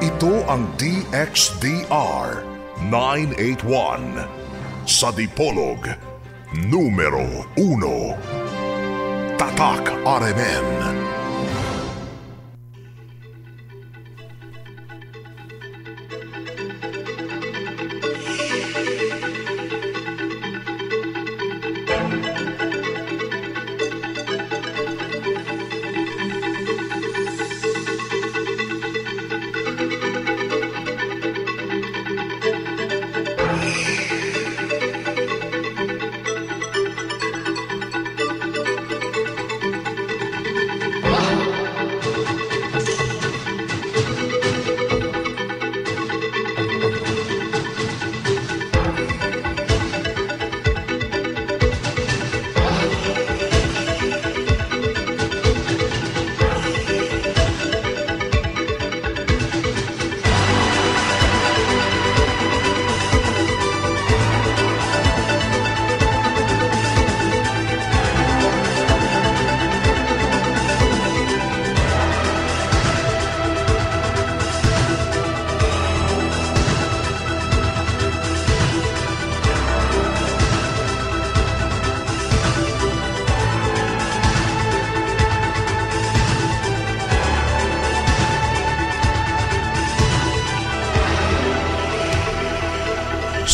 Ito ang DXDR 981 sa Dipolog, numero 1. Tatak RMN.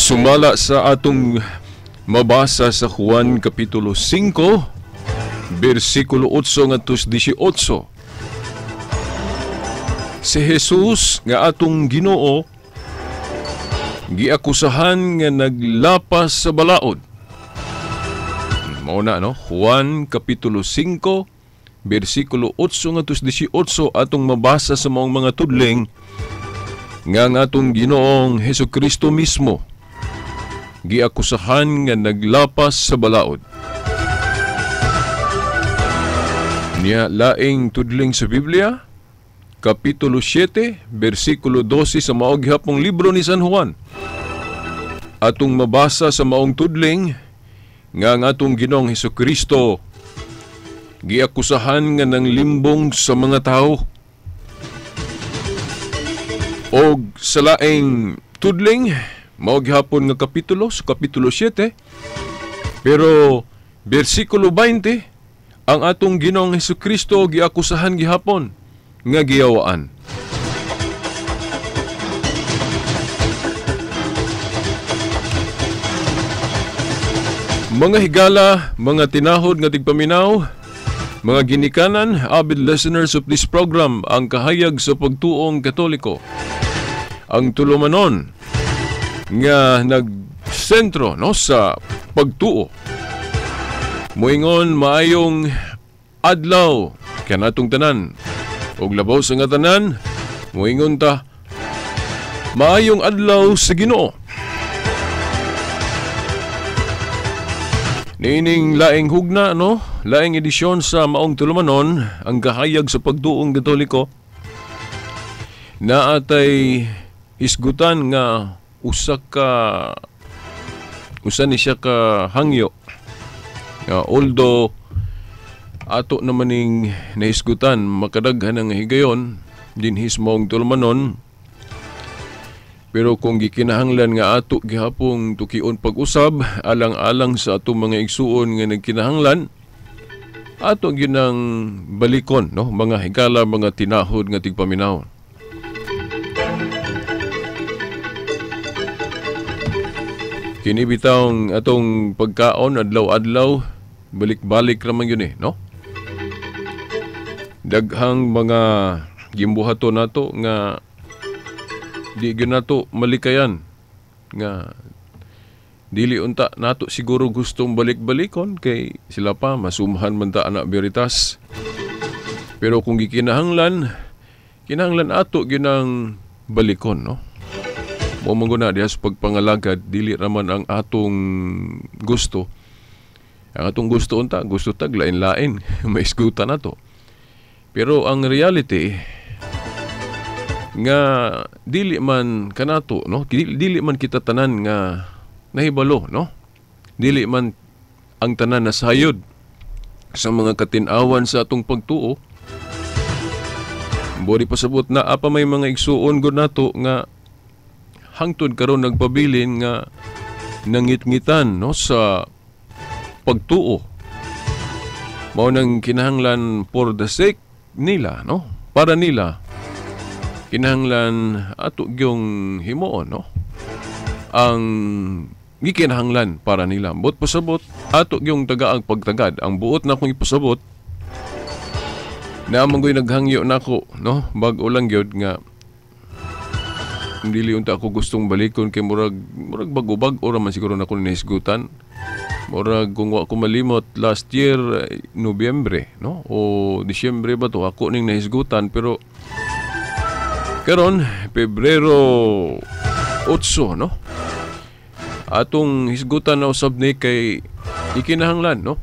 Sumala sa atong mabasa sa Juan Kapitulo 5, versikulo 8 ngadto 18. Si Jesus nga atong Ginoo giakusahan nga naglapas sa balaod. Mao na, no? Juan Kapitulo 5, versikulo 8 ngadto 18 atong mabasa sa maong mga tudling nga ang atong Ginoong Hesukristo mismo giakusahan nga naglapas sa balaod. Niya laing tudling sa Biblia, Kapitulo 7, versikulo 12 sa mao gihapong libro ni San Juan. Atong mabasa sa maong tudling nga ang atong Ginoong Hesukristo giakusahan nga nanglimbong sa mga tao. Og sa laing tudling, mao gihapon nga kapitulo, sa kapitulo 7, pero versikulo 20, ang atong Ginoong Hesukristo giakusahan gihapon nga giyawaan. Mga higala, mga tinahod nga tigpaminaw, mga ginikanan, avid listeners of this program, ang kahayag sa pagtuong Katoliko, ang tulumanon nga nagsentro, no, sa pagtuo. Moingon maayong adlaw kanatong tanan. Og labaw sa nga tanan, moingon ta maayong adlaw sa Ginoo. Niining laing hugna, no, laing edisyon sa maong tulumanon, ang kahayag sa pagtuong Katoliko, naatay isgutan nga usa ni siya ka hangyo. Although ato naman ning naisgutan makadaghan ang higayon dinhis maong tulumanon, pero kung gikinahanglan nga ato gihapong tukion pag-usab alang-alang sa atong mga igsuon nga nagkinahanglan, ato ginang balikon, no, mga higala, mga tinahod nga tigpaminaw. Kini bitawng atong pagkaon adlaw-adlaw, balik-balik raman yun eh, no? Daghang mga gimbuhato nato nga di gyud nato malikayan, nga dili unta nato siguro gustong balik-balikon kay sila pa masumhan man ta ana veritas. Pero kung gikinahanglan, kinahanglan ato ginang balikon, no? Mao man guna diha sa pagpangalagad, dili raman ang atong gusto. Ang atong gusto unta, gusto tag lain-lain, maisgutan nato. Pero ang reality nga dili man kanato, no? Dili man kita tanan nga nahibalo, no? Dili man ang tanan nasayod sa mga katin-awan sa atong pagtuo. Bori pasabot na apa may mga igsuon gud nato nga hangtod karon nagpabilin nga nangitngitan, no, sa pagtuo. Mao nang kinahanglan for the sake nila, no, para nila, kinahanglan ato gyung himuon, no, ang gikinahanglan para nila. Buot pasabot, ato gyung tagaang pagtagad. Ang buot na akong ipasabot na manggoy naghangyo nako, no, bag-o lang gyud nga dili unta ako gustong balikon kay murag bag-o-bag-o ra man siguro nako nahisgutan. Murag kung wa ko malimot, last year Nobyembre, no, o Disyembre ba to ako ning nahisgutan, pero karon Pebrero 8, no, atong hisgutan na usab ni kay ikinahanglan, no,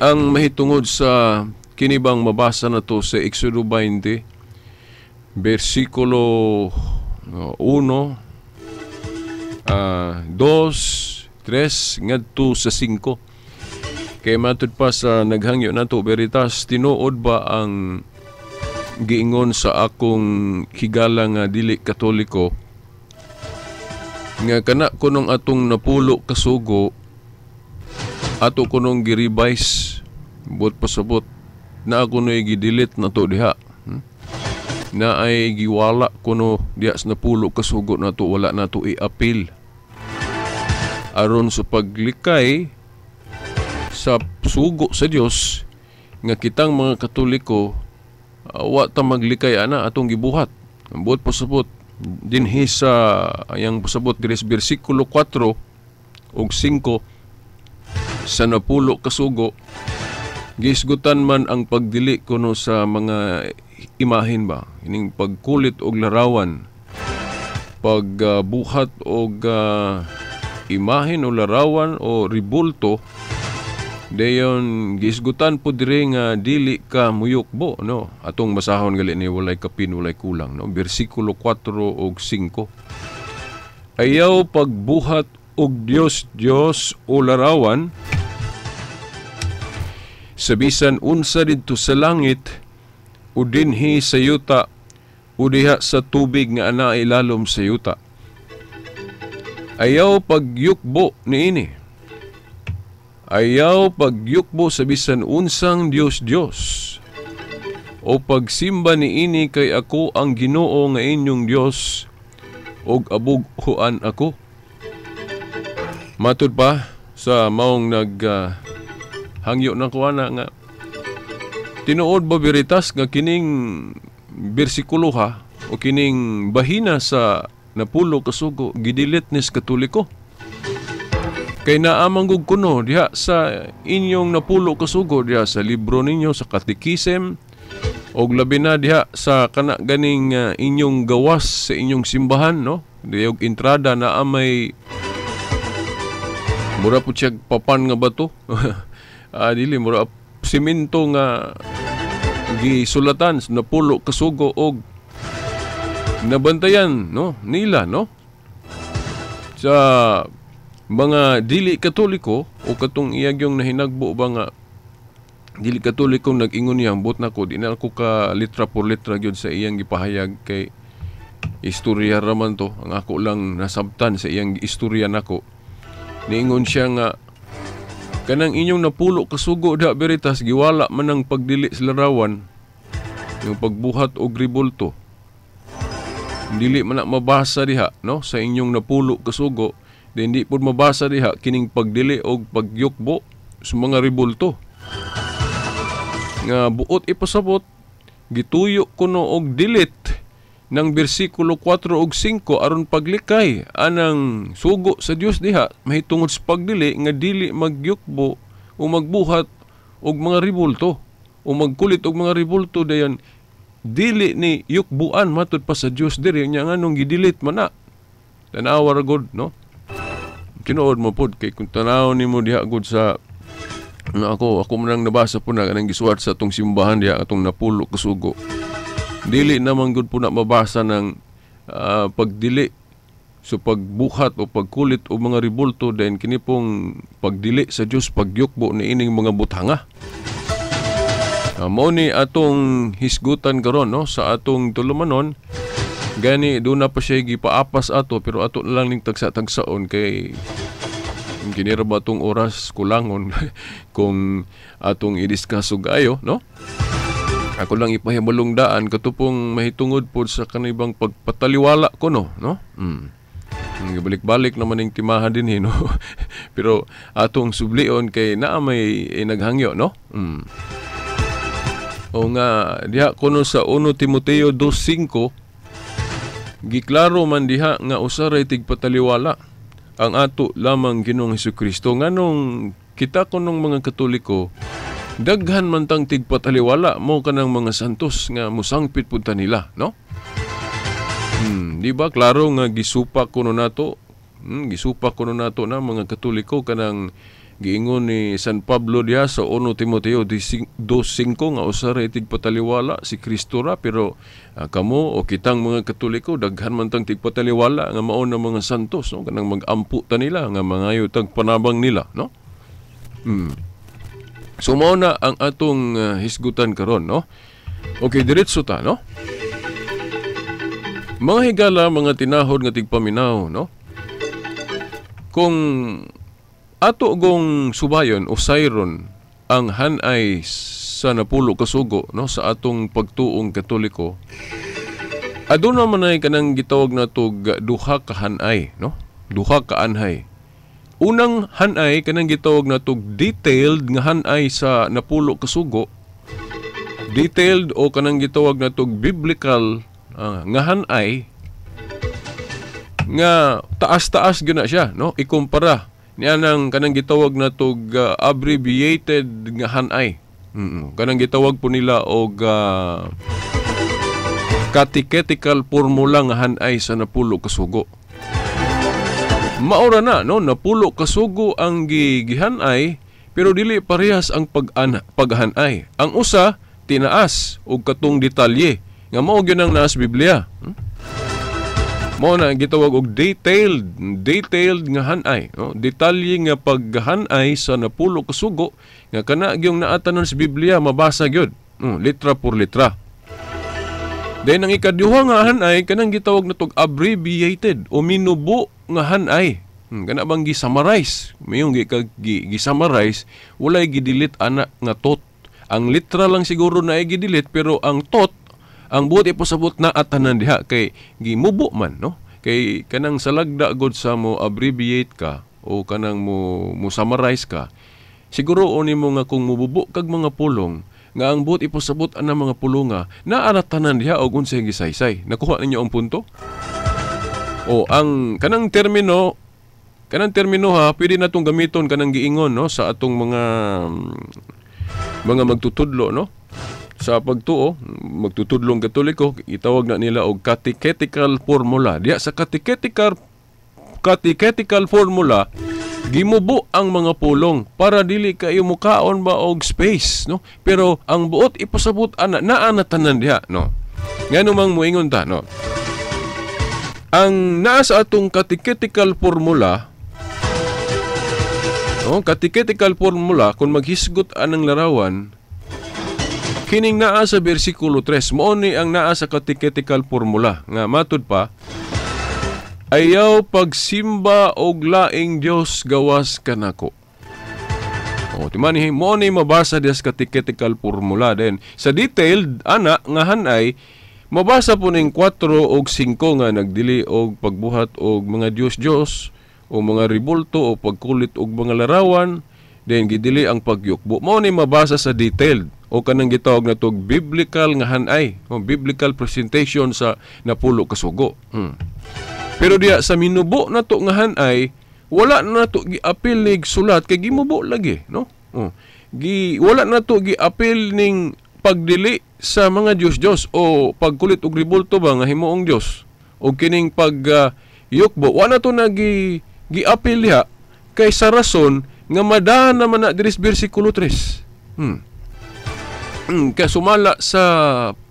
ang mahitungod sa kinibang mabasa na to sa Exodo 20 versikulo 1, 2, 3 ngadto sa 5. Kay matud pa sa naghangyo nato Veritas, tinuod ba ang giingon sa akong higala nga dili Katoliko nga kana kunong atong napulo kasugo ato kunong gi-revise? Buot pasabot na ako no'y gi-delete na to diha. Na ay giwala kuno diha sa napulo kasugo na to, wala na to i-appeal aron sa paglikay sa sugo sa Dios nga kitang mga Katoliko wa ta maglikay ana atong gibuhat. Ang buot pasabot dinhi sa ayang pasabot diri sa bersikulo 4 ug 5 sa napulo kasugo, gisgutan man ang pagdili kuno sa mga imahin ba, ining pagkulit og larawan, pagbuhat og imahin o larawan o ribulto. Dayon gisgutan po diri nga dili ka muyukbo, no. Atong basahon gali ni, walay kapin, walay kulang, no, bersikulo 4 ug 5: "Ayaw pagbuhat og Dios Dios o larawan sa bisan unsa didto sa langit o dinhi sa yuta o diha sa tubig nga ana ilalom sa yuta. Ayaw pagyukbo niini. Ayaw pagyukbo sa bisan unsang Dios Dios o pagsimba niini, kay ako ang Ginoo nga inyong Dios og abughuan ako." Matud pa sa maong nag hangyo na kuana nga tinuod ba, Veritas, nga kining bersikulo ha o kining bahina sa napulo kasugo gidelete nis Katoliko? Kay naamang gug kuno diha sa inyong napulo kasugo diha sa libro ninyo sa katekism og labi na diha sa kana ganing inyong gawas sa inyong simbahan, no, diyog entrada na may mura po siya papan nga bato, dili, mura simento nga gisulatan sa napulo kasugo og nabantayan, no, nila, no, sa mga dili Katoliko o katong iyagyong nahinagbo ba nga dili Katoliko. Nag-ingon niya, ambot nako, di na ako ka litra por letra gyud sa iyang gipahayag kay istorya raman to. Ang ako lang nasabtan sa iyang istorya nako, niingon siya nga kanang inyong napulo kasugo da, Veritas, giwala man ang pagdili sa larawan, yung pagbuhat og ribulto. Dili man na mabasa diha, no, sa inyong napulo kasugo. Di hindi pud mabasa diha kining pagdili og pagyukbo sa mga ribulto nga buot ipasabot gituyo kuno og delete ng bersikulo 4 ug 5 aron paglikay anang sugo sa Dios diha mahitungod sa pagdili nga dili magyukbo o magbuhat og mga ribulto o magkulit og mga ribulto. Dayon dili ni yukbuan matud pa sa Dios diri nya, nganong gidelete man na? Tanawa ra gud, no? Tinuod mo pod kay kung tanaw nimo diha gud sa na ako man ang nabasa po na kanang gisuwat sa atong simbahan diha, atong napulo kasugo, dili naman gud po na mabasa ng pagdili so pagbuhat o pagkulit o mga ribulto, then kini pong pagdili sa Dios, pagyukbo ni ining mga butanga. Mao ni atong hisgutan karon, no, sa atong tulumanon. Gani doon na pa siya gipaapas ato, pero ato na lang ning tagsa-tagsaon kay kini ra ba atong oras kulangon kung atong i-discuss og ayo, no? Ako lang ipahibalong daan katupong mahitungod pod sa kanibang pagpataliwala ko, no? Balik-balik naman ning timahan din no? Pero atong sublion kay naa may naghangyo, no? O nga diha kuno sa 1 Timoteo 2:5, giklaro man diha nga usa ray tigpataliwala ang ato lamang Ginoong Hesukristo. Nganong kita kunong mga Katoliko, daghan man tang tigpataliwala mo kanang mga santos nga musangpit pud ta nila, no? Di ba klaro nga gisupa kuno nato? Gisupa kuno nato na mga Katoliko kanang giingon ni San Pablo diha sa 1 Timoteo 2:5 nga usa ra tigpataliwala si Kristo ra, pero kamo o kitang mga Katoliko daghan man tang tigpataliwala nga mao na mga santos, no? Kanang mag-ampo ta nila nga mangayo tag panabang nila, no? So mao na ang atong hisgutan karon, no? Okay, diretso ta, no? Mga higala, mga tinahod nga tigpaminaw, no? Kung ato gong subayon o sayron ang hanay sa napulo kasugo, no, sa atong pagtuong Katoliko, aduna man ay kanang gitawag nato duha ka hanay, no? Duha ka anhay. Unang hanay kanang gitawag nato detailed nga hanay sa napulo kasugo, detailed o kanang gitawag nato biblical nga hanay nga taas-taas gyud na siya, no? Ikumpara niya nang kanang gitawag nato abbreviated nga hanay. Kanang gitawag po nila og catechetical formula nga hanay sa napulo kasugo. Maura na, no, napulo kasugo ang gihanay, pero dili parehas ang paghanay. Ang usa tinaas og katong detalye nga mao gyud ang naa sa Biblia. Mao na ang gitawag og detailed nga hanay, no? Detalye nga paghanay sa napulo kasugo nga kana gyung naatanan sa Biblia, mabasa gyud, litra por litra. Then ang ikaduha nga hanay kanang gitawag natog abbreviated o minubo nga hanay. Kana bang gi-summarize? Mayong gi-summarize, walay gi-delete ana nga tot. Ang litra lang siguro na ay gi-delete, pero ang tot, ang buot ipasabot na atanan diha kay gimubo man, no? Kay kanang salagda god sa mo abbreviate ka o kanang mo summarize ka, siguro oni mo nga kung mububo kag mga pulong nga ang buot ipasabot ana mga pulonga naa tanan diha og unsay gisaysay. Nakuha ninyo ang punto? O ang kanang termino ha, pwede natong gamiton kanang giingon, no, sa atong mga magtutudlo, no? Sa pagtuo, magtutudlong Katoliko, itawag na nila og catechetical formula. Diya sa catechetical formula, gimubo ang mga pulong para dili kayo mukaon ba og space, no? Pero ang buot ipasabot ana naa na tanan diha, no? Ngano mang moingon ta, no? Ang naa sa atong catechetical formula, no, catechetical formula, kung maghisgot anang larawan, kining naa sa bersikulo 3, mao ni ang naa sa catechetical formula nga matud pa, ayaw pagsimba og laing Dios gawas kanako. O timani, mao ni mabasa diha sa catechetical formula. Then sa detailed ana nga hanay, mabasa po ning 4 og 5 nga nagdili og pagbuhat og mga Dios-Dios o mga ribulto o pagkulit og mga larawan, then gidili ang pagyukbo. Mao ni mabasa sa detailed o kanang gitawag na tog biblical nga hanay o biblical presentation sa napulo kasugo. Pero diya sa minubo nato nga hanay, wala na nato giapil nig sulat kay gimubo lagi, no? Wala na to giapil ning pagdili sa mga Dios-Dios o pagkulit og ribulto ba nga himuong Dios o kining pag yukbo, wala na to nagi giapil diha kay sa rason nga madahan naman na diri sa bersikulo 3. Kaya sumala sa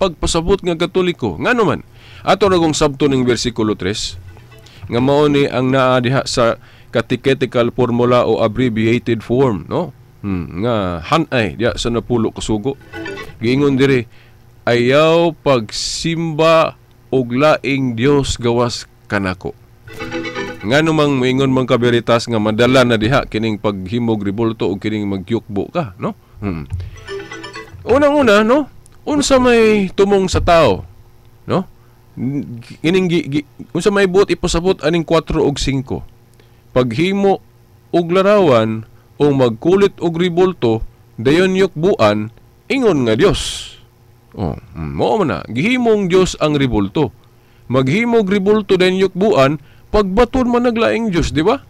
pagpasabot nga Katoliko. Ngano man, ato ra kong sabto ning bersikulo 3 nga mao ni ang naa diha sa catechetical formula o abbreviated form, no? Nga hanay diha sa napulo kasugo. Giingon diri, ayaw pagsimba og laing Dios gawas kanako. Ngano mang moingon man kaberitas nga madala na diha kining paghimog ribulto o kining magyukbo ka, no? Unang-una, no? Unsa may tumong sa tao, no? Kining unsa may buot ipasabot aning 4 og 5. Paghimo og larawan o magkulit og ribulto, dayon yukbuan ingon nga Dios. Oh, mao man na gihimong Dios ang ribulto. Maghimog ribulto dayon yukbuan, pagbaton man naglaing Dios, di ba?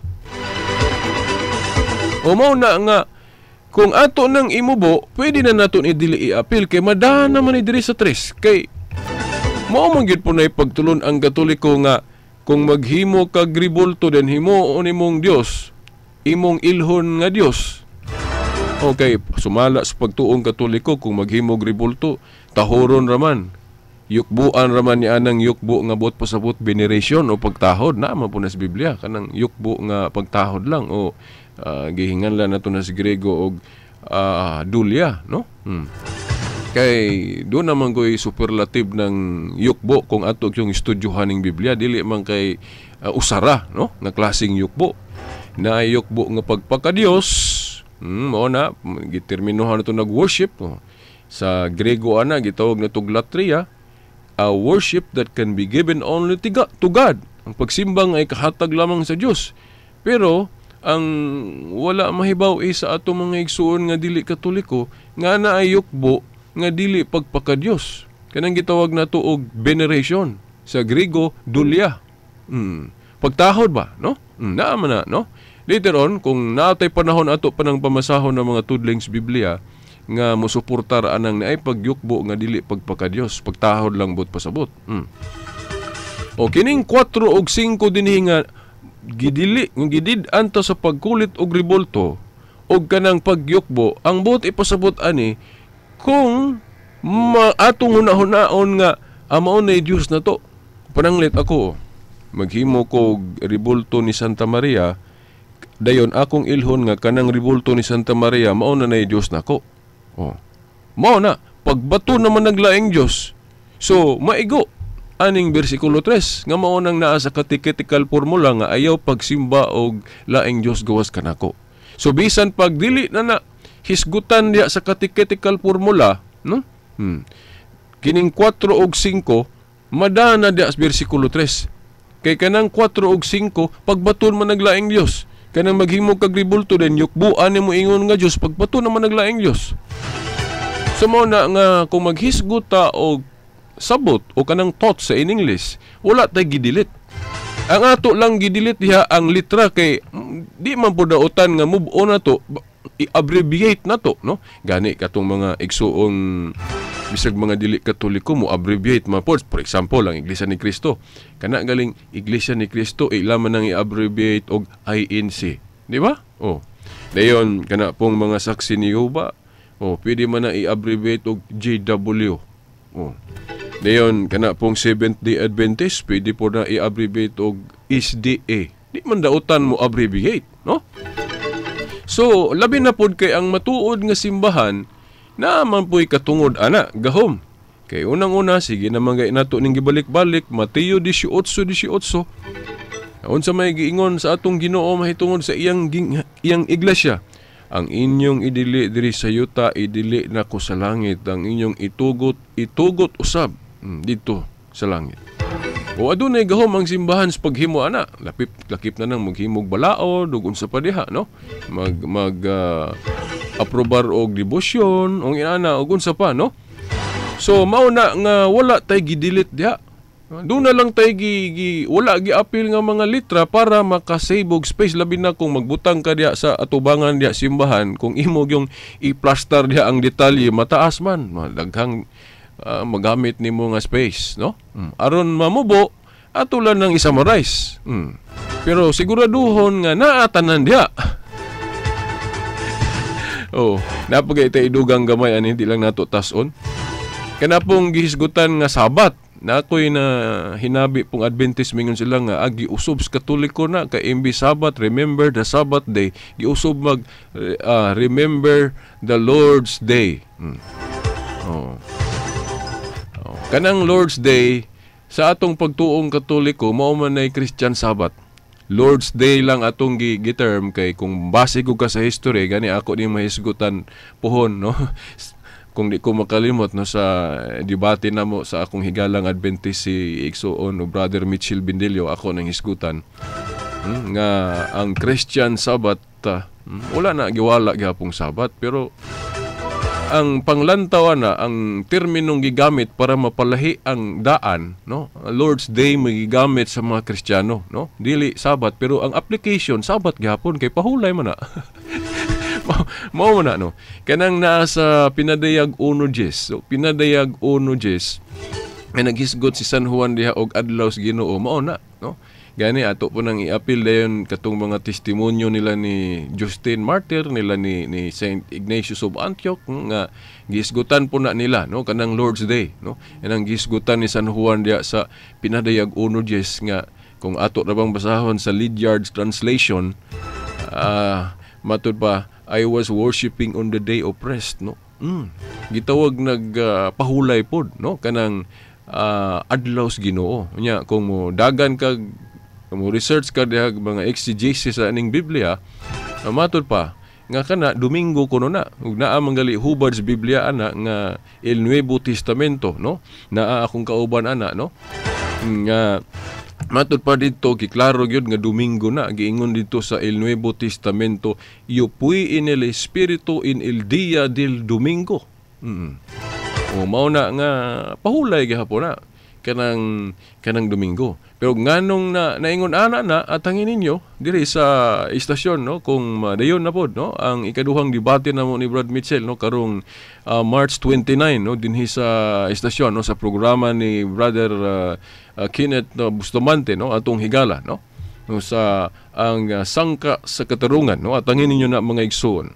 O mao na nga kung ato nang imubo, pwede na nato idili i-appeal kay madahan naman ni diri sa 3 kay mao man gyud po na ipagtulon ang Katoliko nga kung maghimo kag ribulto den himuon nimong Dios, imong ilhon nga Dios. Okay, sumala sa pagtuong Katoliko kung maghimog ribulto, tahoron raman. Yukbuan raman ni anang yukbo nga buot pasabot veneration o pagtahod na man po na sa Biblia kanang yukbo nga pagtahod lang o gihingan lang nato na sa Grego og dulya, no? Kay doon naman ko'y superlative ng yukbo kung ato yung estudyohan ng Biblia, dili man kay usara, no, nga klaseng yukbo. Na yukbo nga pagpakadiyos, mao na giterminohan nato nag-worship, oh. Sa Grego ana gitawag na tog latria, a worship that can be given only to God. Ang pagsimbang ay kahatag lamang sa Dios. Pero ang wala mahibaw eh sa ato mga igsuon nga dili Katoliko nga naay yukbo nga dili pagpakadiyos. Kanang gitawag nato og veneration. Sa Grego, dulia. Pagtahod ba, no? Naa man na, no? Later on, kung naatay panahon ato pa ng pamasahon ng mga tudlings Biblia nga mosuportar anang naay pagyukbo nga dili pagpakadiyos, pagtahod lang but pasabot. O kining 4 og 5 dinhi nga gidili nga gidid-an ta sa pagkulit og ribulto og kanang pagyukbo, ang buot ipasabot ani kung atong hunahunaon nga mao na Dios na to. Pananglit ako, maghimo ko ribulto ni Santa Maria, dayon akong ilhon nga kanang ribulto ni Santa Maria mao na nay Dios nako. Oh. Mao na pagbato naman naglaing Dios. So maigo aning bersikulo 3 nga mao nang naa sa catechetical formula nga ayaw pagsimba og laing Dios gawas kanako. So bisan pag dili na na hisgutan diya sa catechetical formula, no? Kining 4 og 5 madana diya sa bersikulo 3. Kay kanang 4 og 5 pagbaton man naglaing Dios. Kanang maghimo kag ribulto den yukbuan nimo ingon nga Dios, pagbato naman naglaing Dios. So mao na nga kung maghisgot ta og sabot o kanang thoughts sa in English, wala tay gidilit. Ang ato lang gidilit diha ang litra kay di man pud daotan nga move on na to, i-abbreviate na to, no? Gani katong mga igsuong bisag mga dili Katoliko mo abbreviate man pod. For example, ang Iglesia ni Cristo. Kana galing Iglesia ni Cristo ila man nang i-abbreviate og INC, di ba? Oh. Dayon kana pong mga saksi ni Jehovah, oh, pwede man na i-abbreviate og JW. Oh. Dayon kana pong Seventh Day Adventist, pwede po na i-abbreviate og SDA. Di man dautan mo abbreviate, no? So, labi na pod kay ang matuod nga simbahan na man po'y katungod ana, gahom. Kay unang-una, sige naman gay nato ning gibalik-balik, Mateo 18:18. Unsa may giingon sa atong Ginoo mahitungod sa iyang iyang iglesia? Ang inyong idili diri sa yuta, idili nako sa langit. Ang inyong itugot, itugot usab dito sa langit. O adunay gahom ang simbahan sa paghimo ana. Lakip, lakip na nang maghimog balaod ug unsa pa diha, no? Mag mag aprobar og debosyon ug inana ug unsa pa, no? So mao na nga wala tay gidelete diha. Doon na lang tay gi wala gi-apil nga mga litra para makasave og space, labi na kung magbutang ka diha sa atubangan diha simbahan, kung imo yung i-plaster diha ang detalye, mataas man, daghang magamit nimo nga space, no? Aron mamubo ato lang nang i-summarize. Pero siguraduhon nga naa tanan diha. Oh, napagay tay idugang gamay ani, hindi lang nato tas-on. Kana pong gihisgutan nga Sabat, na ako'y na hinabi pong Adventist, mingon sila nga giusob sa Katoliko na kay MB Sabbath, remember the Sabbath day, giusob mag remember the Lord's day. Oh. Oh. Kanang Lord's Day sa atong pagtuong Katoliko, mao man nay Christian Sabbath. Lord's Day lang atong gi-term kay kung base ko ka sa history gani, ako ni mahisgutan pohon, no, kung di ko makalimot, no, sa debate namo sa akong higalang Adventist, si igsuon o Brother Mitchell Bindilio, ako nang hisgutan nga ang Christian Sabbath, wala na giwala gihapong Sabbath, pero ang panglantaw na ang terminong gigamit para mapalahi ang daan, no, Lord's Day magigamit sa mga Kristiyano, no, dili Sabat, pero ang application Sabat gihapon kay pahulay man na. Mao man na, no, kanang naa sa Pinadayag 1:10. So Pinadayag 1:10 ay naghisgot si San Juan diha og adlaw sa Ginoo, mao na, no. Gani ato po nang iapil dayon katong mga testimonyo nila ni Justin Martyr, nila ni Saint Ignatius of Antioch, nga gihisgutan po na nila, no, kanang Lord's Day, no. Kanang gihisgutan ni San Juan diha sa Pinadayag 1:10 nga kung ato ra bang basahon sa Lydiard's Translation, matud pa, "I was worshiping on the day of rest," no. Gitawag nag pahulay pod, no, kanang adlaw sa Ginoo. Nya kung mo dagan kag mo research ka diha mga exegesis sa aning Biblia, matud pa nga kana Domingo kuno na. Ug naa man gali Hubbard's Biblia ana nga El Nuevo Testamento, no, naa akong kauban ana, no, nga matud pa dito, giklaro gyud nga Domingo na. Giingon dito sa El Nuevo Testamento, "Yo fui en el Espíritu en el día del domingo." O mao na nga pahulay gihapon na kanang Domingo. Pero nganong na naingon ana na, atangin ninyo diri sa istasyon, no, kung madayon na pod, no, ang ikaduhang debate namo ni Brad Mitchell, no, karong March 29, no, dinhi sa istasyon, no, sa programa ni Brother Kenneth, no, Bustamante, no, atong higala, no, no, sa ang sangka sa katarungan, no. Atangin ninyo na, mga igsoon.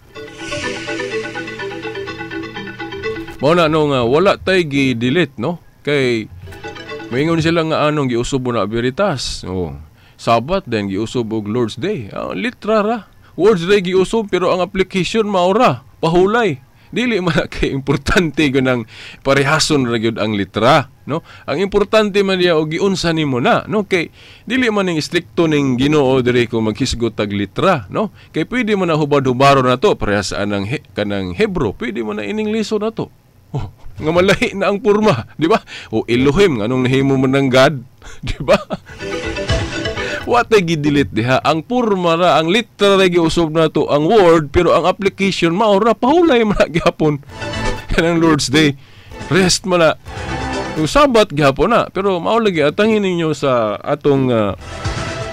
Mao na, no, nga wala tay gi-delete, no, kay maingon sila nga anong giusob mo na Veritas. Oh. Sabat then giusob og Lord's Day. Litra ra. Lord's Day giusob, pero ang application maura pahulay. Dili man kay importante gyud ang parehason ra gyud ang litra, no? Ang importante man diya og giunsa nimo na, no? Kay dili man ning istrikto ning Ginoo diri kung maghisgot tag litra, no? Kay pwede mo na hubad-hubaro na to parehas anang kanang Hebro, pwede mo na ining liso na to. Oh, nga malahi na ang porma, di ba? O Elohim, anong nahimo man ng God, di ba? What ay gidelete diha? Ang porma ra, ang literal ra giusob na to ang word, pero ang application mao ra, pahulay man na gihapon. Kanang Lord's Day, rest man na. Yung Sabat gihapon na, pero mao lagi, atangin ninyo sa atong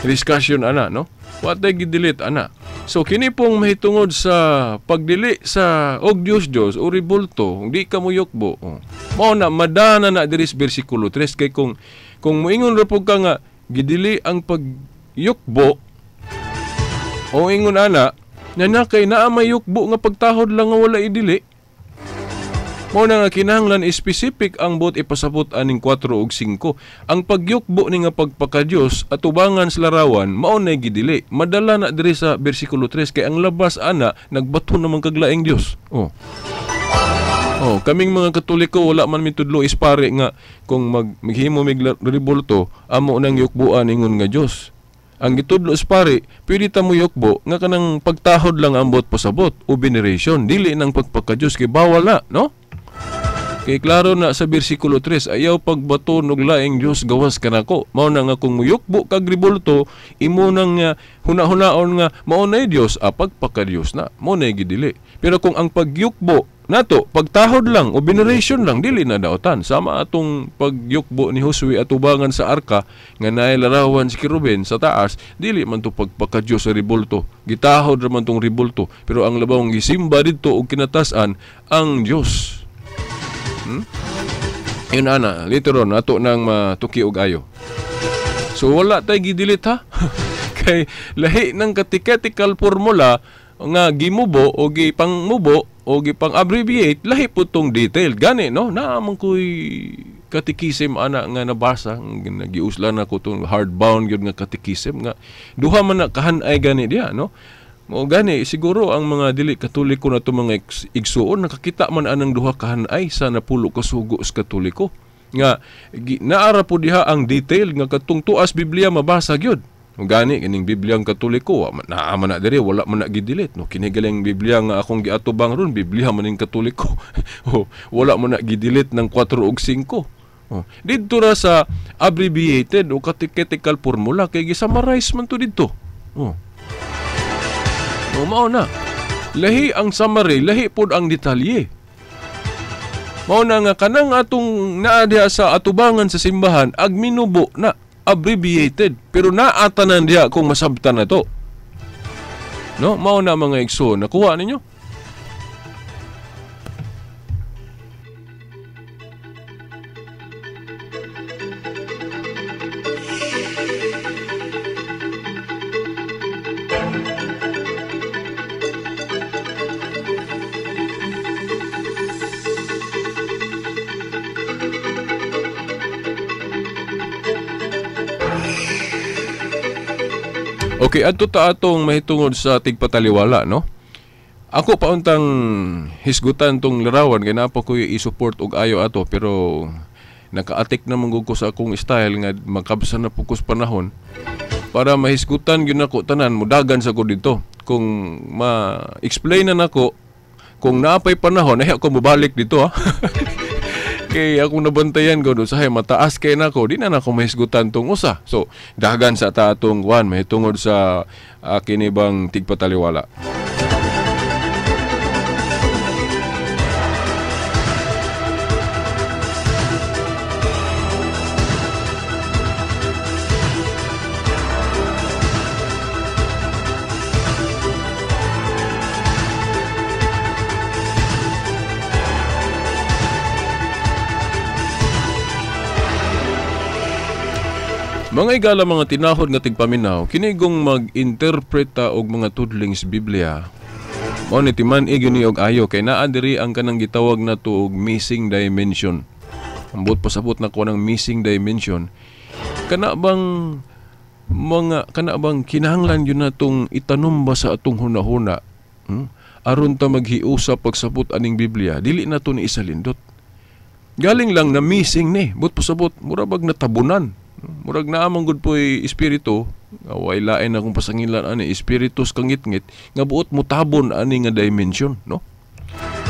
discussion ana, no? What ay gidelete ana? So kini pong mahitungod sa pagdili sa og Dios Dios o ribulto, di ka moyukbo. Oh. Mao na madana na diri sa bersikulo 3 kay kung moingon ra pud ka nga gidili ang pagyukbo o ingon ana na na kay naa may yukbo nga pagtahod lang nga wala idili. Mao na nga kinahanglan specific ang buot ipasabot aning 4 ug 5. Ang pagyukbo ni nga pagpakadiyos atubangan sa larawan mao nay gidili. Madala na diri sa bersikulo 3 kay ang labas ana nagbato naman kaglaing Dios. Oh. Oh, kaming mga Katoliko wala man mitudlo ispare nga kung maghimo mig ribulto amo nang yukbuan ingon nga Dios. Ang gitudlo ispare, pwede ta mo yukbo nga kanang pagtahod lang ang buot pasabot o veneration, dili nang pagpakadiyos kay bawal na, no? Kay klaro na sa bersikulo 3, ayaw pagbato og laing Dios gawas kanako. Mao na nga kung muyukbo kag ribulto, imo nang huna-hunaon nga mao nay Dios, pagpakadiyos na, mao nay gidili. Pero kung ang pagyukbo nato, pagtahod lang o veneration lang, dili na daotan. Sama atong pagyukbo ni Josue atubangan sa arka nga naay larawan si Kerubin sa taas, dili man to pagpakadiyos sa ribulto. Gitahod ra man tong ribulto, pero ang labawng gisimba didto og kinatasan ang Dios. Yun ana, later on ato nang matuki og ayo. So wala tay gidelete ha. Kay lahi ng catechetical formula nga gimubo o gipangmubo o gipang-abbreviate, lahi po tong detail. Gani, no? Naamang ko'y katekisim ana nga nabasa, nagiuslan ako tong hardbound yun nga katekisim nga duha man na kahanay gani diya, no? Mao gani siguro ang mga dili Katoliko na mga igsuon nakakita man anang duha ka hanay sa napulo ka sugo sa Katoliko nga naara po diha ang detail nga katong tuas Biblia mabasa gyud. Gani kining Biblia ang Katoliko naa man na diri, wala man na gidelete, no. Kini galing Biblia nga akong giatubang ron, Biblia man ning Katoliko. Oh, wala man na gidelete ng 4 ug 5. Oh, didto ra sa abbreviated o catechetical formula kay gisummarize man to didto. Oh. O, mao na. Lahi ang summary, lahi pod ang detalye. Mao na nga kanang atong naa diha sa atubangan sa simbahan ag minubo na abbreviated, pero naatanan diha kung masabtan na to. No, mao na mga igsoon, nakuha ninyo? Okay, adto ta atong mahitungod sa tigpataliwala, no? Ako pa untang hisgutan tong larawan kay naa pa ko'y i-support og ayo ato, pero nakaatik na man gud ko sa akong style nga makabsa na po ko sa panahon para mahisgutan gyud nako tanan, mudagan sa ko dito. Kung ma-explain na nako, kung naapay panahon ay ako mobalik dito, ha. Kay akong nabantayan ko doon sa mataas kay nako, di na nako mahisgutan tong usa. So dagan sa ta atong kuan mahitungod sa kini bang tigpataliwala. Mga igala, mga tinahod nga tigpaminaw, kinigong mag-interpreta og mga tudling sa Biblia. Mao ni timan-i gyud ni og ayo kay naa diri ang kanang gitawag nato og missing dimension. Ambot pasabot nako ng missing dimension. Kana bang kinahanglan gyud natong itanom ba sa atong hunahuna? Aron ta maghiusa pagsabot aning Biblia, dili nato ni isalindot. Galing lang na missing ni, but pasabot mura bag natabunan. Murag naamang gud po'y espiritu, way lain akong pasangilan ani espiritus kangitngit nga buot mutabon ani nga dimension, no?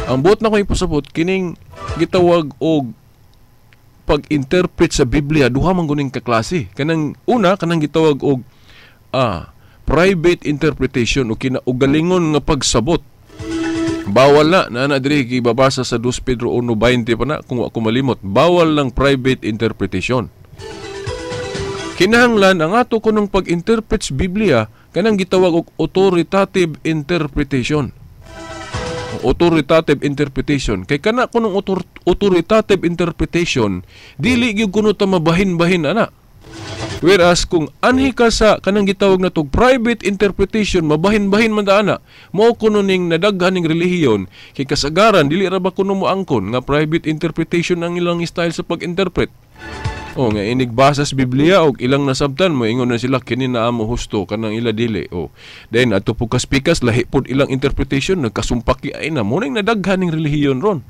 Ang buot na ko ipasabot kining gitawag og pag-interpret sa Biblia, duha man guning kaklase. Kanang una, kanang gitawag og private interpretation o kinaugalingon nga pagsabot. Bawal na na diri gibabasa sa 2 Pedro 1:20 pa na kung wa ko malimot. Bawal lang private interpretation. Kinahanglan ang ato kunong pag-interpret sa Biblia kanang gitawag og authoritative interpretation. Authoritative interpretation kay kana kunong authoritative interpretation dili gyud kuno ta mabahin-bahin ana. Whereas kung anhi ka sa kanang gitawag na tog private interpretation, mabahin-bahin man ta ana. Mao kuno ning nadaghan ning relihiyon kay kasagaran dili ra ba kuno moangkon nga private interpretation ang ilang style sa pag-interpret. O nga inigbasa sa Biblia og ilang nasabtan moingon na sila kini na amo husto kanang ila dili. O then adto po kaspikas lahi pod ilang interpretation, nagkasumpaki ay na mo ning nadaghan ning relihiyon ron.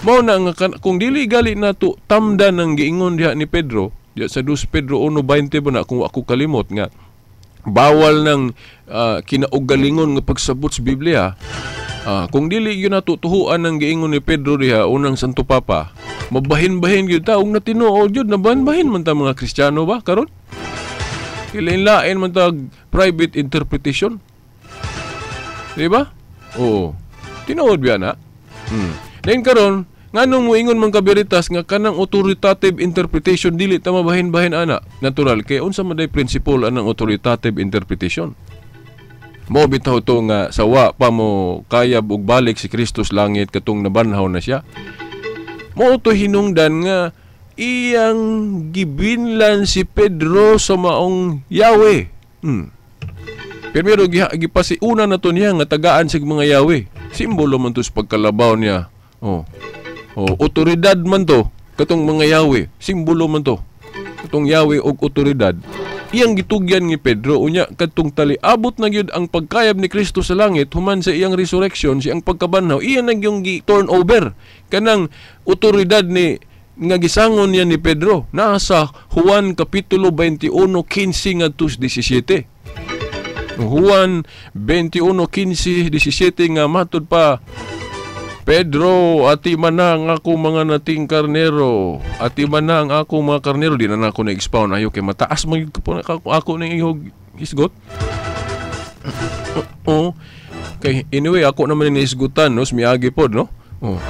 Mao na nga kung dili gali nato tamdan ang giingon diha ni Pedro diha sa 2 Pedro 1:20 ba na kung ako kalimot nga bawal ng kinaugalingon nga pagsabot sa Biblia. Kung dili gyud nato tuhuan ang giingon ni Pedro diha unang Santo Papa, mabahin-bahin gyud ta og natinuod gyud, nabahin-bahin man ta mga Kristiyano ba karon? Kilain-lain man ta private interpretation. Di ba? Oo. Tinuod biya na. Then karon, nganong moingon man kaberitas nga kanang authoritative interpretation dili ta mabahin-bahin ana? Natural kay unsa man day principle anang authoritative interpretation? Mo bitaw to nga sawa pa mo kayab og balik si Kristus langit katong nabanhaw na siya. Mo to hinungdan nga iyang gibinlan si Pedro sa maong Yahweh. Pero gipasiuna na to niya nga tagaan sig mga Yahweh. Simbolo man to sa pagkalabaw niya. Oh. Oh, otoridad man to katong mga Yahweh. Simbolo man to. Katong Yahweh og otoridad. Iyang gitugyan ni Pedro. Unya kadtong tali abot na gyud ang pagkayab ni Kristo sa langit human sa iyang resurrection, siyang pagkabanhaw, iya na gyung gi turn over kanang otoridad ni nga gisangon niya ni Pedro. Naa sa Juan kapitulo 21:15 ngadto 17. Juan 21:15 17 nga matud pa, "Pedro, ati man na ang ako mga nating karnero. Ati man na ang ako mga karnero." Di na na ako na-expound. Ayo kay mataas man po ako na ihog hisgot. Oo. Kay anyway, ako naman ni hisgutan, no? Miagi pod, no? Oh.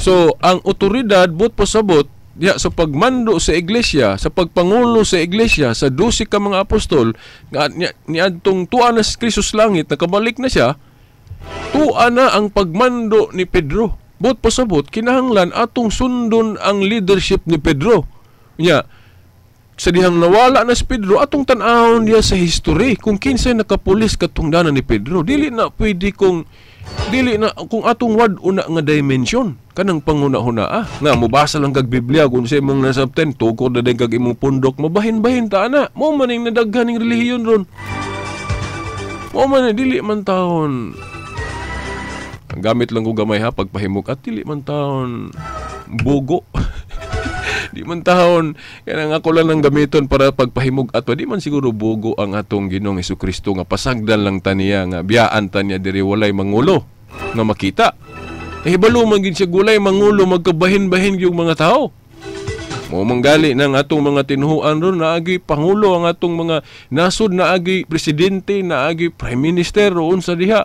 So, ang otoridad, but pasabot, diya sa pagmando sa iglesia, sa pagpangulo sa iglesia, sa 12 ka mga apostol, nga niadtong tuwa na si Kristo sa langit, nakabalik na siya, tuwa na ang pagmando ni Pedro. But pasabot, kinahanglan atong sundon ang leadership ni Pedro. Nya, sa dihang nawala na si Pedro, atong tan-awon diya sa history kung kinsay nakapulis katungdanan ni Pedro. Dili na pwede kung dili na kung atong wad-una nga dimension kanang panguna-huna nga mobasa lang kag Biblia kung sa imong nasabten tukod na din kag imong pundok, mabahin-bahin ta ana mo maning nadaghan ning relihiyon ron mo man. Dili man taon, ang gamit lang ko gamay ha pagpahimok at dili man taon bugo, di man taon kanang ako lang ang gamiton para pagpahimog ato. Di man siguro bugo ang atong Ginoong Hesukristo nga pasagdan lang taniya nga biyaan taniya diri walay mangulo nga makita. Eh, hibalo man gid siya gulay mangulo, magkabahin-bahin yung mga tao. Mo manggali ng atong mga tinuhuan ron, naagi pangulo ang atong mga nasod, naagi presidente, naagi prime minister o unsa diha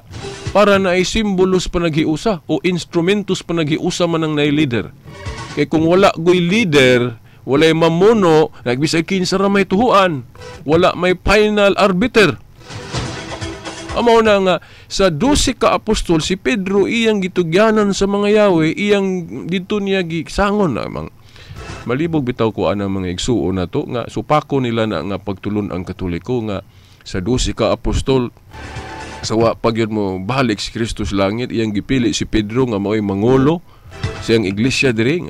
para naay simbolos panaghiusa o instrumentos panaghiusa man ang naay leader. Kay kung wala goy leader, walay mamuno, nagbisag kinsa ra may tuhuan, wala may final arbiter. Amo na nga sa 12 ka apostol, si Pedro iyang gitugyanan sa mga yawe, iyang dito niya gisangon na mang malibog bitaw ko ana mga igsuon na to nga supako nila na nga pagtulon ang Katoliko nga sa 12 ka apostol, sa wa pagyud mo balik si Kristo sa langit, iyang gipili si Pedro nga mao'y mangulo siyang iglesia diri